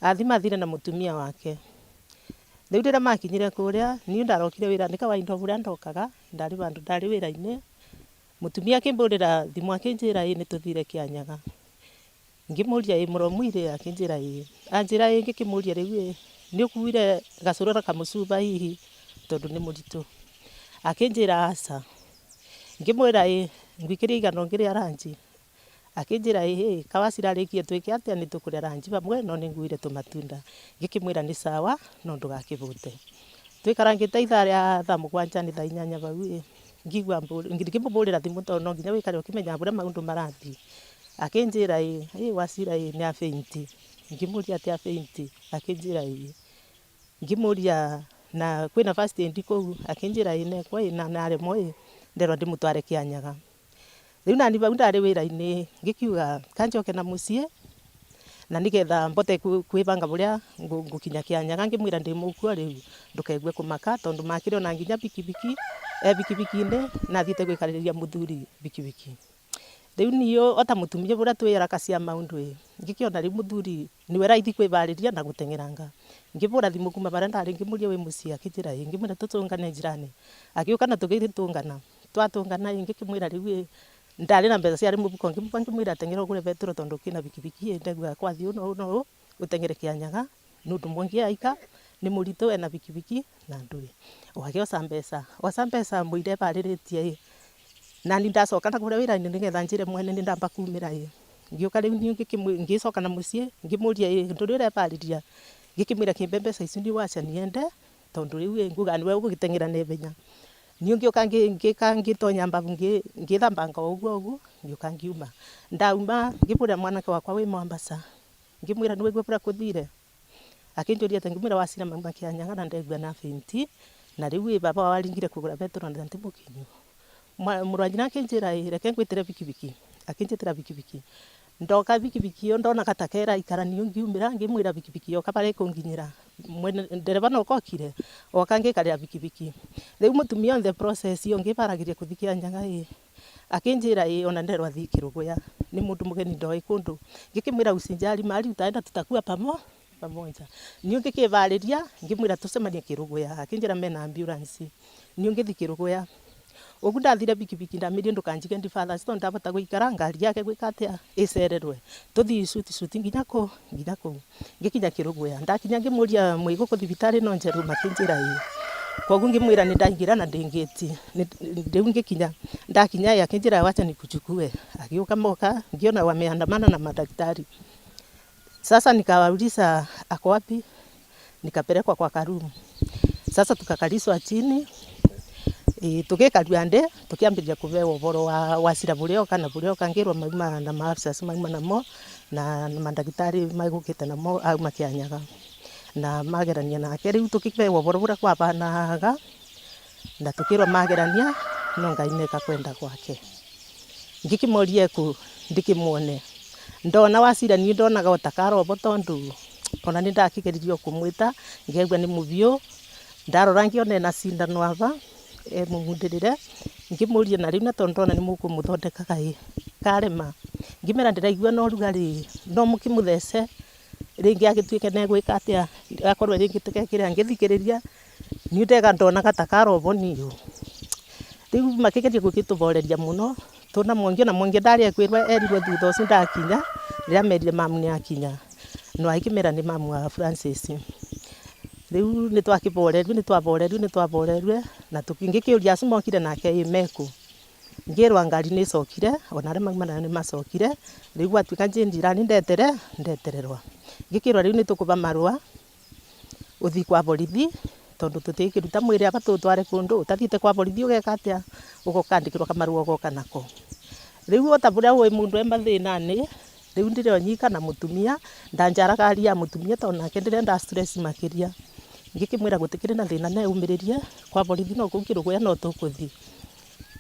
athi mathire na mũtumia wake. Rĩu rĩrĩa makinyire kũrĩa, niĩ ndarokire wĩra, nĩ kawaida ũrĩa ndokaga, ndarĩ vandũ ndarĩ wĩra-inĩ, mũtumia akĩmbũrĩra thimũ akĩnjĩra ĩ nĩtũthire Kĩanyaga. Ngĩmũria ĩ mũromwire akĩnjĩra ĩ. Anjĩra ĩ ngĩkĩmũria rĩu ĩ nĩũkuire gacũrũ na kamũcuba hihi tondũ nĩ mũritũ. Akĩnjĩra aca. Ngĩmwĩra ĩ ngwikĩria igana ũngĩrĩa ranji. Akĩnjĩra ĩ Kawacira arĩkie twĩke atĩa nĩtũkũrĩa ranji vamwe no nĩnguire tũmatunda. Ngĩkĩmwĩra nĩ sawa no ndũgakĩbũte. Tũikarangĩte ithaa rĩa thaa mũgwanja nĩ thaa inyanya vau ĩ ngĩigua ngĩmũbũrĩra thimũ tondũ no nginya wĩkare ũkĩmenyaga ũrĩa maũndũ marathiĩ. Akĩnjĩra ĩ ĩ Wachira ĩ nĩ a faint. Ngĩmũria atĩ a faint? Akĩnjĩra ĩ. Ngĩmũria na kwĩna first aid kũu? Akĩnjĩra ĩ nekwo ĩ na naremwo ĩ nderwo ndĩmũtware Kĩanyaga. Rĩu nani vau ndarĩ wĩra-inĩ ngĩkiuga kanjoke na mũciĩ na nĩgetha mbote kwĩbanga ũrĩa ngũkinya Kĩanyaga ngĩmwĩra ndĩ mũkuo rĩu ndũkegue kũmaka tondũ makĩrĩ ona nginya bikibiki e bikibiki-inĩ na athiĩte gwĩkarĩrĩria mũthuri bikibiki. Rĩu niĩ ota mũtumia ũrĩa twĩ haraka cia maũndũ ĩ ngĩkĩona rĩu mũthuri nĩwe raithi kwĩbarĩria na gũteng'eranga. Ngĩbũra thimũ kuma barĩa ndarĩ ngĩmũria wĩ mũciĩ akĩnjĩra ĩ ngĩmwĩra tũtũngane njĩra-inĩ. Agĩũka na tũgĩtũngana twatũngana ĩ ngĩkĩmwĩra rĩu ĩ ndarĩ na mbeca ciarĩ mũbuko ngĩmũba ngĩmwĩra teng'era ũgũre betũrũ tondũ kwĩna bikibiki ĩ ndauga kwathiĩ ũũ na ũũ na ũũ ũteng'ere Kĩanyaga nĩ ũndũ mwangi aika nĩ mũritũ ena bikibiki na ndũĩ. Agĩoca mbeca, oca mbeca mũira ebarĩrĩtie ĩ nani ndacoka na kũrĩa wĩra-inĩ nĩgetha njĩre mwene nĩ ndamba kumĩra ĩ ngĩũka rĩu niĩ ngĩcoka na mũciĩ ngĩmũria ĩ ndũrĩ ũrebarĩria ngĩkĩmwĩra kĩmbe mbeca ici wacha niende tondũ rĩu ĩ nguga nĩwe ũgũgĩteng'era naihenya. Niĩ ngĩũka ngĩka ngĩtonya mbabu ngĩthambanga o ũguo ũguo ngĩũka ngiuma. Ndauma ngĩbũrĩra mwanake wakwa wĩ Mombasa ngĩmwĩra nĩwaigua ũrĩa kũthire? Akĩnjũria atĩ ngĩmwĩra Wachira mauma Kĩanyaga na ndegua na faint na rĩu ĩ baba wao aringire kũgũra betũrũ na ti mũkinyu. Mũrũ wa nyina akĩnjĩra ĩ reke ngwĩtĩre bikibiki akĩnjĩtĩra bikibiki. Ndoka bikibiki ĩyo ndona ta keraikara niĩ ngiumĩra ngĩmwĩra bikibiki yoka barĩa ĩkũnginyĩra mwene ndereba no okire oka ngĩikarĩra bikibiki. Rĩu mũtumia on the process ĩyo ngĩbaragĩria kũthiĩ Kĩanyaga ĩ akĩnjĩra ĩ ona nderwo athiĩ Kĩrũgũya nĩ mũndũ mũgeni ndoĩ kũndũ. Ngĩkĩmwĩra usijali mahali utaenda tutakuwa pamoja. Niĩ ngĩkĩbarĩria ngĩmwĩra tũcemanie Kĩrũgũya akĩnjĩra mena ambulance. Niĩ ngĩthiĩ Kĩrũgũya ũguo ndathire bikibiki ndamĩrie ndũkanjige ndi fathers tondũ ndabota gũikara ngari yake gwĩka atĩa ĩcererwe tũthiĩ cuti cuti nginya kũ nginya kũu ngĩkinya Kĩrũgũya ndakinya ngĩmũria mwĩ gũkũ thibitarĩ no njerũ makĩnjĩra ĩ koguo ngĩmwĩra nĩ ndaingĩra na ndĩ ngĩti rĩu ngĩkinya ndakinya ĩ akĩnjĩra wacha nikuchukue agĩũka moka ngĩona wameandamana na madaktari. Sasa nikawauliza ako wapi, nikapelekwa kwa karumu. Sasa tukakalishwa chini tũgĩkaria ndĩ tũkĩambĩrĩria kũheo ũhoro wa Wachira bũrĩa na bũrĩa oka ngĩrwo mauma na maafisa mauma namo na mandagĩtarĩ magũkĩte namo auma Kĩanyaga na magerania nake rĩu tũkĩheo ũhoro ũrĩa kwabanaga na tũkĩrwo magerania no Ngai nĩeka kwenda gwake. Ngĩkĩmoria kũ ndĩkĩmuone ndona Wachira niĩ ndonaga o ta karobo tondũ ona nĩ ndakĩgeririe kũmwĩta ngĩigua nĩ mũbiũ ndarora ngĩona ena cindano aba emũmundĩrĩre ngĩmũria na rĩu na tondũ ndona nĩ mũkũmũthondekaga ĩ karema ngĩmera ndĩraigua na ũrugarĩ no mũkĩmũthece rĩngĩ agĩtuĩke nĩ egwĩka atĩa akorwo rĩngĩ tũgekĩra ngĩthikĩrĩria niĩ ndega ndonaga ta karobo niũ. Rĩu makĩgeria gũgĩtũboreria mũno tũna Mwangi na Mwangi ndarĩ ekwĩrwo erirwo thutha ũcio ndakinya rĩrĩa merire mamu nĩ akinya no agĩkĩmera nĩ mamu wa Francis. Rĩu nĩ twakĩborerio nĩ twaborerio nĩ twaborerio na ngĩkĩũria acio mokire nake ĩ mekũ ngĩrwo ngari nĩ ĩcokire ona arĩa mauma nayo nĩ macokire rĩu gwatuĩka njĩnjira nĩ ndetere ndetererwa ngĩkĩrwo rĩu nĩ tũkũba marũa ũthiĩ kwa borithi tondũ tũtingĩruta mwĩrĩ aba tũtware kũndũ ũtathiĩte kwa borithi ũgeka atĩa ũgokandĩkĩrwo kamarũa ũgoka nako. Rĩu ota bũrĩa ũĩ mũndũ e mathĩna-inĩ Riu ndire o nyika na mutumia ndanjaraga aria mutumia tondu nake ndirenda stress makiria. Ngikimwira gutikiri na thina neumiririe kwa borithi no kuu Kiruguya no tukuthi.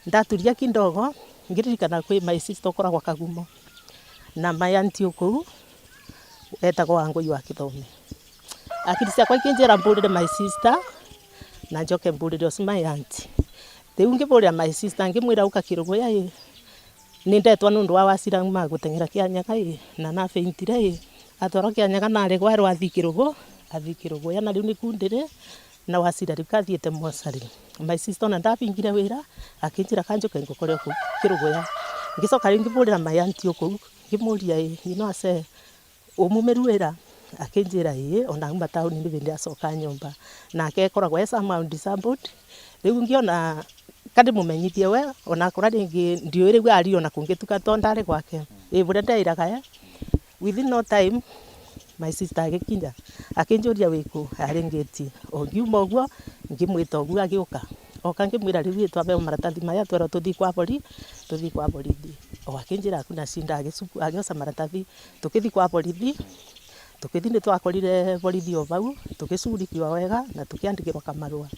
Ndaturia kindogo ngiririkana kwi my sister ukoragwo Kagumo na my auntie kuu etagwo Wangũi wa Kithome. Akiri ciakwa ikinjira mbũrĩre my sister na njoke mbũrĩre ũcio my auntie. Rĩu ngĩbũrĩra my sister ngĩmwĩra ũka Kiruguya ĩ nĩ ndetwa nĩ ũndũ wa Wachira ma gũteng'era Kĩanyaga ĩ na nabeintire ĩ atwarwo Kĩanyaga na aregwo erwo athiĩ Kĩrũgũ athiĩ Kĩrũgũya na rĩu nĩku ndĩrĩ na Wachira rĩu kathiĩte mocarĩ. My sister ona ndabingire wĩra akĩnjĩra kanjũke ngũkore kũu Kĩrũgũya. Ngĩcoka rĩu ngĩbũrĩra my auntie kũu ngĩmũria ĩ you know ase ũmumĩru wĩra akĩnjĩra ĩĩ ona auma taũni nĩ hĩndĩ acoka nyũmba nake ekoragwo e somehow disabled. Rĩu ngĩona kandĩmũmenyithie we ona akorwo rĩngĩ ndiũĩ rĩu aria ona kũngĩtuka to ndarĩ gwake ĩ bũrĩa ndeĩraga ye. Within no time my sister agĩkinya akĩnjũria wĩkũ arĩ ngĩti o ngiuma ũguo ngĩmwĩta ũguo agĩũka oka ngĩmwĩra rĩu twaheo maratathi maya twerwo tũthiĩ kwa borithi tũthiĩ kwa borithi o akĩnjĩra hakuna shida agĩoca maratathi tũkĩthiĩ kwa borithi tũkĩthiĩ nĩ twakorire borithi o vau tũgĩcugurikiwa wega na tũkĩandĩkĩrwo kamarũa.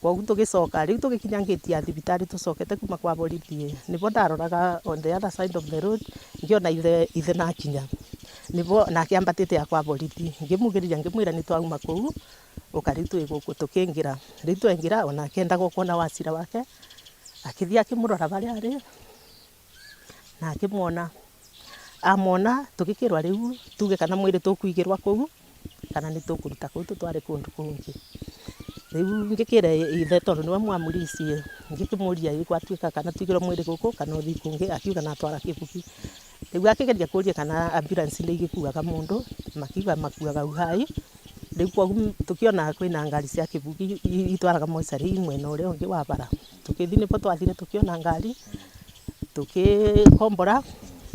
Kwoguo tũgĩcoka rĩu tũgĩkinya ngĩti ya thibitarĩ tũcokete kuma kwa borithi nĩvo ndaroraga on the other side of the road ngĩona ithe nakinya nĩvo nake ambatĩte ya kwa borithi ngĩmugĩrĩria ngĩmwĩra nĩ twauma kũu ũka rĩu twĩ gũkũ tũkĩingĩra. Rĩu twaingĩra onake endaga kuona Wachira wake akĩthiĩ akĩmũrora harĩa arĩ na akĩmuona amona tũgĩkĩrwa rĩu tuge kana mwĩrĩ tũkũigĩrwa kũu kana nĩ tũkũruta kũu tũtware kũndũ kũngĩ. Rĩu ngĩkĩra ithe tondũ nĩwe mwamũricie ngĩkĩmũria ĩ gwatuĩka kana tũigĩrwo mwĩrĩ gũkũ kana ũthiĩ kũngĩ akiuga na atwara Kĩbuki. Rĩu akĩgeria kũria kana ambulance nĩ igĩkuaga mũndũ makiuga makuaga uhai. Rĩu kwoguo tũkĩona kwĩna ngari cia Kĩbuki itwaraga mocarĩ mwena ũrĩa ũngĩ wa bara. Tũkĩthiĩ nĩvo twathire tũkĩona ngari tũkĩkombora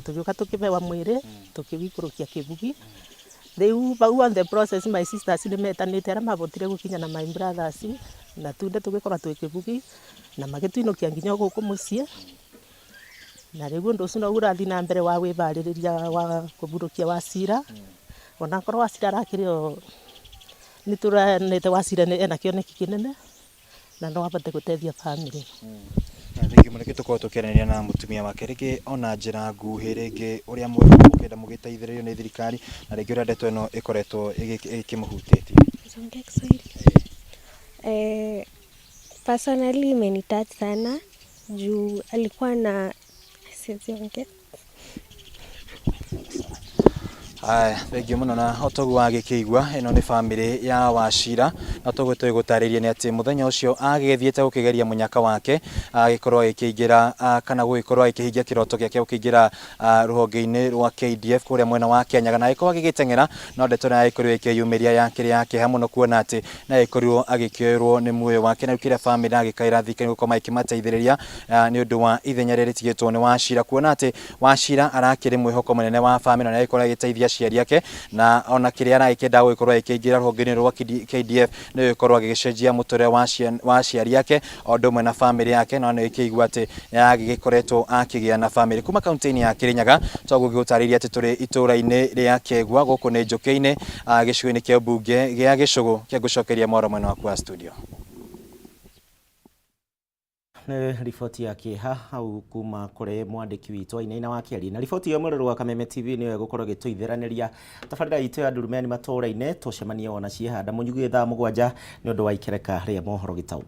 tũgĩũka tũkĩbewa mwĩrĩ tũkĩwĩikũrũkia Kĩbuki. Rĩu vau on the process my sisters nĩ metanĩte arĩa mabotire gũkinya na my brothers na tunde tũgĩkorwo twĩ Kĩbuki na magĩtũinũkia nginya gũkũ mũciĩ. Na rĩu ũndũ ũcio noguo ũrathiĩ na mbere wa wĩbarĩrĩria wa kũburũkia Wachira onakorwo Wachira arakĩrĩ o nĩ tũranĩte Wachira ena kĩoneki kĩnene na no abote gũteithia family. Rĩngĩ mũno tũkorwo tũkĩaranĩria na mũtumia wake rĩngĩ ona njĩra nguhĩ rĩngĩ ũrĩa mũkĩenda mũgĩteithĩrĩrio nĩ thirikari na rĩngĩ ũrĩa ndeto ĩno ĩkoretwo ĩkĩmũhutĩtie. Ongea Kiswahili. Personally imenitouch sana juu alikuwa na siwezi ongea. Aya, thengiũ mũno na otoguo wagĩkĩigua ĩno nĩ bamĩrĩ ya Wachira na toguo tũgũtarĩria nĩ atĩ mũthenya ũcio agĩthiĩte gũkĩgeria mũnyaka wake agĩkorwo agĩkĩingĩra kana gũgĩkorwo agĩkĩhingia kĩroto gĩake gũkĩingĩra rũhonge-inĩ rwa KDF kũrĩa mwena wa Kĩanyaga na agĩkorwo agĩgĩteng'era no ndeto ĩno yagĩkorirwo ĩkĩyumĩria yakĩrĩ ya kĩeha mũno kuona atĩ nĩ agĩkorirwo agĩkĩoerwo nĩ muoyo wake na rĩu kĩrĩa bamĩrĩ agĩkaĩra thirikari gũkorwo magĩkĩmateithĩrĩria nĩ ũndũ wa ithenya rĩrĩa rĩtigĩtwo nĩ Wachira kuona atĩ Wachira arakĩrĩ mwĩhoko mũnene wa bamĩrĩ na nĩ agĩkorwo agĩteithia aciari ake na ona kĩrĩa aragĩkĩenda gũgĩkorwo agĩkĩingĩra rũhonge-inĩ rwa KDF nĩ gũgĩkorwo agĩgĩcenjia mũtũrĩre wa aciari ake o ũndũ ũmwe na bamĩrĩ yake na nĩ ĩkĩigua atĩ nĩ agĩgĩkoretwo akĩgĩa na bamĩrĩ kuma kaunti-inĩ ya Kĩrĩnyaga toguo ngĩgũtarĩria atĩ tũrĩ itũũra-inĩ rĩa Kĩegua gũkũ nĩ Njũkĩ-inĩ gĩcigo-inĩ kĩa mbunge gĩa Gĩcũgũ kĩa ngũcokeria mwaro mwena waku wa studio. Nĩ riboti ya kĩeha hau kuma kũrĩ mwandĩki witũ Wainaina wa Kĩaria na riboti ĩyo mwĩroreri wa Kameme TV nĩyo ĩgũkorwo ĩgĩtũithĩranĩria tabarĩra itũ ya Ndurumeni matũũra-inĩ tũcemanie ona ciehanda mũnyugĩ thaa 7 nĩ ũndũ wa ikereka rĩa mohoro gĩtau.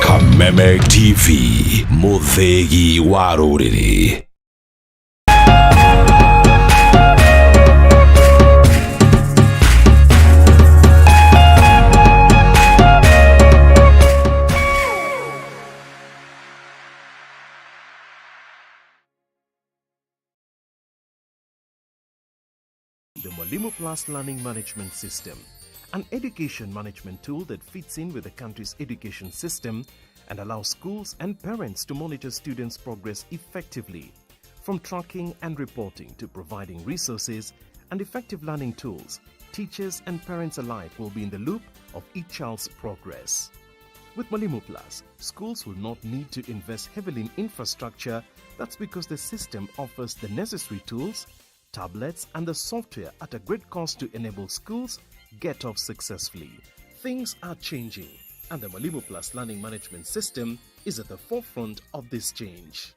Kameme TV, mũthĩgi wa rũrĩrĩ. The Mwalimu Plus Learning Management System, An education management tool that fits in with the country's education system and allows schools and parents to monitor students' progress effectively. From tracking and reporting to providing resources and effective learning tools, teachers and parents alike will be in the loop of each child's progress. With Mwalimu Plus, schools will not need to invest heavily in infrastructure. That's because the system offers the necessary tools, tablets, and the software at a great cost to enable schools get off successfully. Things are changing, and the Mwalimu Plus Learning Management System is at the forefront of this change.